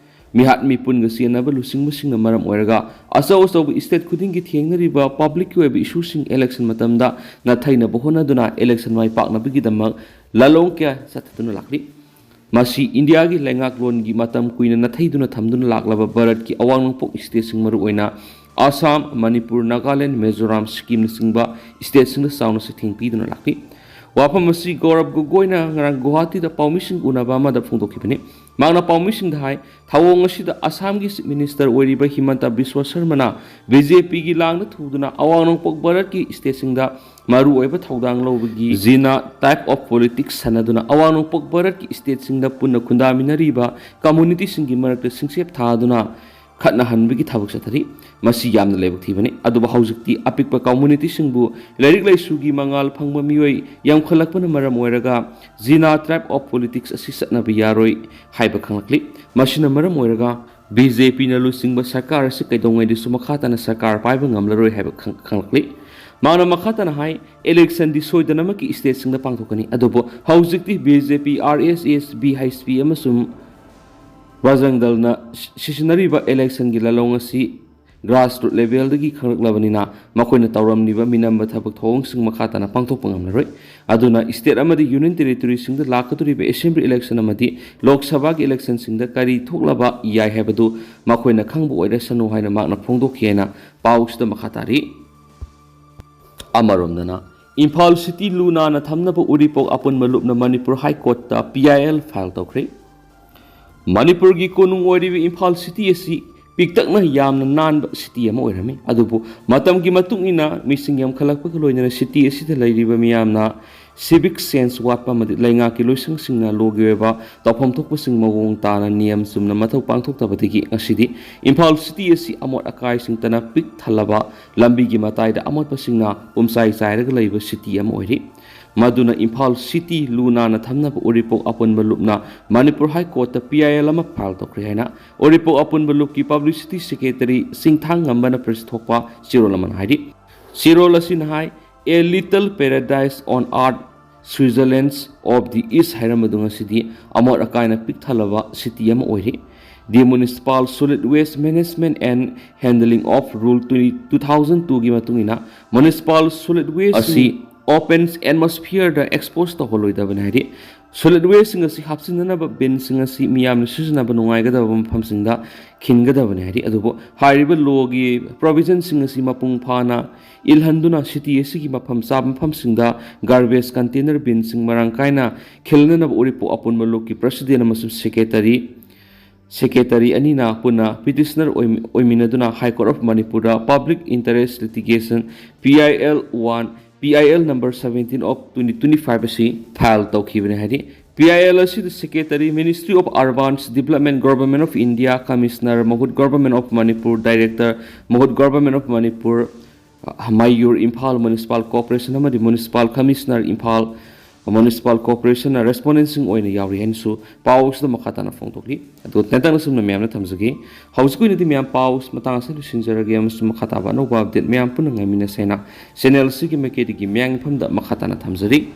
ꯃꯤꯍꯥꯠ ꯃꯤꯄꯨꯟꯒ ꯆꯦꯟꯅꯕ ꯂꯨꯆꯤꯡꯕꯁꯤꯡꯅ ꯃꯔꯝ ꯑꯣꯏꯔꯒ ꯑꯆꯧ ꯑꯆꯧꯕ ꯁ꯭ꯇꯦꯠ ꯈꯨꯗꯤꯡꯒꯤ ꯊꯦꯡꯅꯔꯤꯕ ꯄꯕ꯭ꯂꯤꯛꯀꯤ ꯑꯣꯏꯕ ꯏꯁꯨꯁꯤꯡ ꯏꯂꯦꯛꯁꯟ ꯃꯇꯝꯗ ꯅꯥꯊꯩꯅꯕ ꯍꯣꯠꯅꯗꯨꯅ ꯏꯂꯦꯛꯁꯟ ꯃꯥꯏ ꯄꯥꯛꯅꯕꯒꯤꯗꯃꯛ ꯂꯥꯂꯣꯡ ꯀꯌꯥ ꯆꯠꯊꯗꯨꯅ ꯂꯥꯛꯂꯤ꯫ ꯃꯁꯤ ꯏꯟꯗꯤꯌꯥꯒꯤ ꯂꯩꯉꯥꯛꯂꯣꯟꯒꯤ ꯃꯇꯝ ꯀꯨꯏꯅ ꯅꯥꯊꯩꯗꯨꯅ ꯊꯝꯗꯨꯅ ꯂꯥꯛꯂꯕ ꯚꯥꯔꯠꯀꯤ ꯑꯋꯥꯡ ꯅꯣꯡꯄꯣꯛ ꯁ꯭ꯇꯦꯠꯁꯤꯡ, ꯃꯔꯨꯑꯣꯏꯅ ꯑꯁꯥꯝ, ꯃꯅꯤꯄꯨꯔ, ꯅꯥꯒꯥꯂꯦꯟ, ꯃꯤꯖꯣꯔꯥꯝ, ꯁꯤꯛꯀꯤꯝꯅꯆꯤꯡꯕ ꯁ꯭ꯇꯦꯠꯁꯤꯡꯗ ꯆꯥꯎꯅ ꯆꯩꯊꯦꯡ ꯄꯤꯗꯨꯅ ꯂꯥꯛꯂꯤ꯫ ꯋꯥꯐꯝ ꯑꯁꯤ ꯒꯧꯔꯕ ꯒꯣꯒꯣꯏꯅ ꯉꯔꯥꯡ ꯒꯨꯋꯥꯍꯥꯇꯤꯗ ꯄꯥꯎꯃꯤꯁꯤꯡ ꯎꯅꯕ ꯑꯃꯗ ꯐꯣꯡꯗꯣꯛꯈꯤꯕꯅꯤ꯫ ꯃꯍꯥꯛꯅ ꯄꯥꯎꯃꯤꯁꯤꯡꯗ ꯍꯥꯏ, ꯊꯧꯑꯣꯡ ꯑꯁꯤꯗ ꯑꯁꯥꯝꯒꯤ ꯆꯤꯐ ꯃꯤꯅꯤꯁꯇꯔ ꯑꯣꯏꯔꯤꯕ ꯍꯤꯃꯟꯇ ꯕꯤꯁ꯭ꯋ ꯁꯔꯃꯅ ꯕꯤ ꯖꯦ ꯄꯤꯒꯤ ꯂꯥꯡꯗ ꯊꯨꯗꯨꯅ ꯑꯋꯥꯡ ꯅꯣꯡꯄꯣꯛ ꯚꯥꯔꯠꯀꯤ ꯁ꯭ꯇꯦꯠꯁꯤꯡꯗ ꯃꯔꯨꯑꯣꯏꯕ ꯊꯧꯗꯥꯡ ꯂꯧꯕꯒꯤ ꯖꯤꯅꯥ ꯇꯥꯏꯞ ꯑꯣꯐ ꯄꯣꯂꯤꯇꯤꯛꯁ ꯁꯥꯟꯅꯗꯨꯅ ꯑꯋꯥꯡ ꯅꯣꯡꯄꯣꯛ ꯚꯥꯔꯠꯀꯤ ꯁ꯭ꯇꯦꯠꯁꯤꯡꯗ ꯄꯨꯟꯅ ꯈꯨꯟꯗꯥꯃꯤꯟꯅꯔꯤꯕ ꯀꯝꯃꯨꯅꯤꯇꯤꯁꯤꯡꯒꯤ ꯃꯔꯛꯇ ꯁꯤꯡꯆꯦꯞ ꯊꯥꯗꯨꯅ ꯈꯠꯅꯍꯟꯕꯒꯤ ꯊꯕꯛ ꯆꯠꯊꯔꯤ꯫ ꯃꯁꯤ ꯌꯥꯝꯅ ꯂꯥꯏꯕꯛ ꯊꯤꯕꯅꯤ꯫ ꯑꯗꯨꯕꯨ ꯍꯧꯖꯤꯛꯇꯤ ꯑꯄꯤꯛꯄ ꯀꯝꯃꯨꯅꯤꯇꯤꯁꯤꯡꯕꯨ ꯂꯥꯏꯔꯤꯛ ꯂꯥꯏꯁꯨꯒꯤ ꯃꯉꯥꯜ ꯐꯪꯕ ꯃꯤꯑꯣꯏ ꯌꯥꯝꯈꯠꯂꯛꯄꯅ ꯃꯔꯝ ꯑꯣꯏꯔꯒ ꯖꯤꯅꯥ ꯇꯥꯏꯞ ꯑꯣꯐ ꯄꯣꯂꯤꯇꯤꯛꯁ ꯑꯁꯤ ꯆꯠꯅꯕ ꯌꯥꯔꯣꯏ ꯍꯥꯏꯕ ꯈꯪꯂꯛꯂꯤ꯫ ꯃꯁꯤꯅ ꯃꯔꯝ ꯑꯣꯏꯔꯒ ꯕꯤ ꯖꯦ ꯄꯤꯅ ꯂꯨꯆꯤꯡꯕ ꯁꯔꯀꯥꯔ ꯑꯁꯤ ꯀꯩꯗꯧꯉꯩꯗꯁꯨ ꯃꯈꯥ ꯇꯥꯅ ꯁꯔꯀꯥꯔ ꯄꯥꯏꯕ ꯉꯝꯂꯔꯣꯏ ꯍꯥꯏꯕ ꯈꯪ-, ꯈꯪꯂꯛꯂꯤ꯫ ꯃꯥꯅ ꯃꯈꯥ ꯇꯥꯅ ꯍꯥꯏ, ꯏꯂꯦꯛꯁꯟꯗꯤ ꯁꯣꯏꯗꯅꯃꯛꯀꯤ ꯁ꯭ꯇꯦꯠꯁꯤꯡꯗ ꯄꯥꯡꯊꯣꯛꯀꯅꯤ, ꯑꯗꯨꯕꯨ ꯍꯧꯖꯤꯛꯇꯤ ꯕꯤ ꯖꯦ ꯄꯤ, ꯑꯥꯔ ꯑꯦꯁ ꯑꯦꯁ, ꯚꯤ ꯑꯩꯆ ꯄꯤ ꯑꯃꯁꯨꯡ ꯕꯖꯔꯪ ꯗꯜꯅ ꯁꯤ-, ꯁꯤꯖꯤꯟꯅꯔꯤꯕ ꯏꯂꯦꯛꯁꯟꯒꯤ ꯂꯥꯂꯣꯡ ꯑꯁꯤ ꯒ꯭ꯔꯥꯁꯔꯨꯠ ꯂꯦꯚꯦꯜꯗꯒꯤ ꯈꯪꯂꯛꯂꯕꯅꯤꯅ ꯃꯈꯣꯏꯅ ꯇꯧꯔꯝꯂꯤꯕ ꯃꯤꯅꯝꯕ ꯊꯕꯛ ꯊꯧꯑꯣꯡꯁꯤꯡ ꯃꯈꯥ ꯇꯥꯅ ꯄꯥꯡꯊꯣꯛꯄ ꯉꯝꯂꯔꯣꯏ꯫ ꯑꯗꯨꯅ ꯁ꯭ꯇꯦꯠ ꯑꯃꯗꯤ ꯌꯨꯅꯤꯌꯟ ꯇꯦꯔꯤꯇꯣꯔꯤꯁꯤꯡꯗ ꯂꯥꯛꯀꯗꯧꯔꯤꯕ ꯑꯦꯁꯦꯝꯕ꯭ꯂꯤ ꯏꯂꯦꯛꯁꯟ ꯑꯃꯗꯤ ꯂꯣꯛ ꯁꯚꯥꯒꯤ ꯏꯂꯦꯛꯁꯟꯁꯤꯡꯗ ꯀꯔꯤ ꯊꯣꯛꯂꯕ ꯌꯥꯏ ꯍꯥꯏꯕꯗꯨ ꯃꯈꯣꯏꯅ ꯈꯪꯕ ꯑꯣꯏꯔꯁꯅꯨ ꯍꯥꯏꯅ ꯃꯍꯥꯛꯅ ꯐꯣꯡꯗꯣꯛꯈꯤ ꯍꯥꯏꯅ ꯄꯥꯎꯁꯤꯗ ꯃꯈꯥ ꯇꯥꯔꯤ꯫ ꯑꯃꯔꯣꯝꯗꯅ, ꯏꯝꯐꯥꯜ ꯁꯤꯇꯤ ꯂꯨ ꯅꯥꯟꯅ ꯊꯝꯅꯕ ꯎꯔꯤꯄꯣꯛ ꯑꯄꯨꯟꯕ ꯂꯨꯞꯅ ꯃꯅꯤꯄꯨꯔ ꯍꯥꯏ ꯀꯣꯔꯠꯇ ꯄꯤ ꯑꯥꯏ ꯑꯦꯜ ꯐꯥꯏꯜ ꯇꯧꯈ꯭ꯔꯦ꯫ ꯃꯅꯤꯄꯨꯔꯒꯤ ꯀꯣꯅꯨꯡ ꯑꯣꯏꯔꯤꯕ ꯏꯝꯐꯥꯜ ꯁꯤꯇꯤ ꯑꯁꯤ ꯄꯤꯛꯇꯛꯅ ꯌꯥꯝꯅ ꯅꯥꯟꯕ ꯁꯤꯇꯤ ꯑꯃ ꯑꯣꯏꯔꯝꯃꯤ꯫ ꯑꯗꯨꯕꯨ ꯃꯇꯝꯒꯤ ꯃꯇꯨꯡ ꯏꯟꯅ ꯃꯤꯁꯤꯡ ꯌꯥꯝꯈꯠꯂꯛꯄꯒ ꯂꯣꯏꯅꯅ ꯁꯤꯇꯤ ꯑꯁꯤꯗ ꯂꯩꯔꯤꯕ ꯃꯤꯌꯥꯝꯅ ꯁꯤꯚꯤꯛ ꯁꯦꯟꯁ ꯋꯥꯠꯄ ꯑꯃꯗꯤ ꯂꯩꯉꯥꯛꯀꯤ ꯂꯣꯏꯁꯪꯁꯤꯡꯅ ꯂꯣꯒꯤ ꯑꯣꯏꯕ ꯇꯧꯐꯝ ꯊꯣꯛꯄꯁꯤꯡ ꯃꯑꯣꯡ ꯇꯥꯅ ꯅꯤꯌꯝ ꯆꯨꯝꯅ ꯃꯊꯧ ꯄꯥꯡꯊꯣꯛꯇꯕꯗꯒꯤ ꯉꯁꯤꯗꯤ ꯏꯝꯐꯥꯜ ꯁꯤꯇꯤ ꯑꯁꯤ ꯑꯃꯣꯠ ꯑꯀꯥꯏꯁꯤꯡꯇꯅ ꯄꯤꯛ ꯊꯜꯂꯕ, ꯂꯝꯕꯤꯒꯤ ꯃꯇꯥꯏꯗ ꯑꯃꯣꯠꯄꯁꯤꯡꯅ ꯄꯨꯝꯆꯥꯏ ꯆꯥꯏꯔꯒ ꯂꯩꯕ ꯁꯤꯇꯤ ꯑꯃ ꯑꯣꯏꯔꯤ꯫ ꯃꯗꯨꯅ ꯏꯝꯐꯥꯜ ꯁꯤꯇꯤ ꯂꯨ ꯅꯥꯟꯅ ꯊꯝꯅꯕ ꯎꯔꯤꯄꯣꯛ ꯑꯄꯨꯟꯕ ꯂꯨꯞꯅ ꯃꯅꯤꯄꯨꯔ ꯍꯥꯏ ꯀꯣꯔꯠꯇ ꯄꯤ ꯑꯥꯏ ꯑꯦꯜ ꯑꯃ ꯐꯥꯏꯜ ꯇꯧꯈ꯭ꯔꯦ ꯍꯥꯏꯅ ꯎꯔꯤꯄꯣꯛ ꯑꯄꯨꯟꯕ ꯂꯨꯞꯀꯤ ꯄꯕ꯭ꯂꯤꯁꯤꯇꯤ ꯁꯦꯀ꯭ꯔꯦꯇꯔꯤ ꯁꯤꯡꯊꯥꯡꯉꯝꯕꯅ ꯄ꯭ꯔꯦꯁ ꯊꯣꯛꯄ ꯆꯦꯔꯣꯜ ꯑꯃꯅ ꯍꯥꯏꯔꯤ꯫ ꯆꯦꯔꯣꯜ ꯑꯁꯤꯅ ꯍꯥꯏ, "A little paradise on earth, Switzerland of the East" ꯍꯥꯏꯔꯝꯕꯗꯨ ꯉꯁꯤꯗꯤ ꯑꯃꯣꯠ ꯑꯀꯥꯏꯅ ꯄꯤꯛ ꯊꯜꯂꯕ ꯁꯤꯇꯤ ꯑꯃ ꯑꯣꯏꯔꯤ꯫ The Municipal Solid Waste Management and Handling of Rule twenty, two thousand two ꯒꯤ ꯃꯇꯨꯡ ꯏꯟꯅ ꯃ꯭ꯌꯨꯅꯤꯁꯤꯄꯥꯜ ꯁꯣꯂꯤꯗ ꯋꯦꯁ ꯑꯁꯤ ꯑꯣꯄꯟ ꯑꯦꯠꯃꯣꯁꯐꯤꯌꯔꯗ ꯑꯦꯛꯁꯄꯣꯖ ꯇꯧꯍꯜꯂꯣꯏꯗꯕꯅꯤ, ꯍꯥꯏꯗꯤ ꯁꯣꯂꯤꯗ ꯋꯦꯁꯁꯤꯡ ꯑꯁꯤ ꯍꯥꯞꯆꯤꯟꯅꯅꯕ ꯕꯤꯟꯁꯤꯡ ꯑꯁꯤ ꯃꯤꯌꯥꯝꯅ ꯁꯤꯖꯤꯟꯅꯕ ꯅꯨꯡꯉꯥꯏꯒꯗꯕ ꯃꯐꯝꯁꯤꯡꯗ ꯈꯤꯟꯒꯗꯕꯅꯤ ꯍꯥꯏꯔꯤ꯫ ꯑꯗꯨꯕꯨ ꯍꯥꯏꯔꯤꯕ ꯂꯣꯒꯤ ꯄ꯭ꯔꯣꯚꯤꯖꯟꯁꯤꯡ ꯑꯁꯤ ꯃꯄꯨꯡ ꯐꯥꯅ ꯏꯜꯍꯟꯗꯨꯅ ꯁꯤꯇꯤ ꯑꯁꯤꯒꯤ ꯃꯐꯝ ꯆꯥꯕ ꯃꯐꯝꯁꯤꯡꯗ ꯒꯥꯔꯕꯦꯖ ꯀꯟꯇꯦꯅꯔ ꯕꯤꯟꯁꯤꯡ ꯃꯔꯥꯡ ꯀꯥꯏꯅ ꯈꯤꯜꯅꯅꯕ ꯎꯔꯤꯄꯣꯛ ꯑꯄꯨꯟꯕ ꯂꯨꯞꯀꯤ ꯄ꯭ꯔꯁꯤꯗꯦꯟ ꯑꯃꯁꯨꯡ ꯁꯦꯀ꯭ꯔꯦꯇꯔꯤ, ꯁꯦꯀ꯭ꯔꯦꯇꯔꯤ ꯑꯅꯤꯅ ꯄꯨꯟꯅ ꯄꯤꯇꯤꯁꯅꯔ ꯑꯣꯏꯃꯤ-, ꯑꯣꯏꯃꯤꯟꯅꯗꯨꯅ High Court of Manipur the Public Interest Litigation, P I L one, P I L number seventeen of twenty twenty-five ꯑꯁꯤ ꯐꯥꯏꯜ ꯇꯧꯈꯤꯕꯅꯤ ꯍꯥꯏꯔꯤ꯫ ꯄꯤ ꯑꯥꯏ ꯑꯦꯜ ꯑꯁꯤꯗ secretary, Ministry of Urban Development, Government of India, commissioner, ꯃꯍꯨꯠ Government of Manipur, director, ꯃꯍꯨꯠ Government of Manipur, mayor, Imphal municipal corporation ꯑꯃꯗꯤ municipal commissioner, Imphal Municipal Corporation ꯅ respondent ꯁꯤꯡ ꯑꯣꯏꯅ ꯌꯥꯎꯔꯤ ꯍꯥꯏꯅꯁꯨ ꯄꯥꯎ ꯑꯁꯤꯗ ꯃꯈꯥ ꯇꯥꯅ ꯐꯣꯡꯗꯣꯛꯂꯤ꯫ ꯑꯗꯨꯒ ꯇꯦꯟꯇꯛꯅ ꯁꯨꯝꯅ ꯃꯌꯥꯝꯅ ꯊꯝꯖꯒꯦ꯫ ꯍꯧꯖꯤꯛꯀꯤ ꯑꯣꯏꯅꯗꯤ ꯃꯌꯥꯝ ꯄꯥꯎ ꯃꯇꯥꯡ ꯑꯁꯤꯗ ꯂꯣꯏꯁꯤꯟꯖꯔꯒꯦ ꯑꯃꯁꯨꯡ ꯃꯈꯥ ꯇꯥꯕ ꯑꯅꯧꯕ update ꯃꯌꯥꯝ ꯄꯨꯟꯅ ꯉꯥꯏꯃꯤꯟꯅꯁꯦ ꯍꯥꯏꯅ channel ꯑꯁꯤꯒꯤ ꯃꯥꯏꯀꯩꯗꯒꯤ ꯃꯌꯥꯝꯒꯤ ꯃꯐꯝꯗ ꯃꯈꯥ ꯇꯥꯅ ꯊꯝꯖꯔꯤ꯫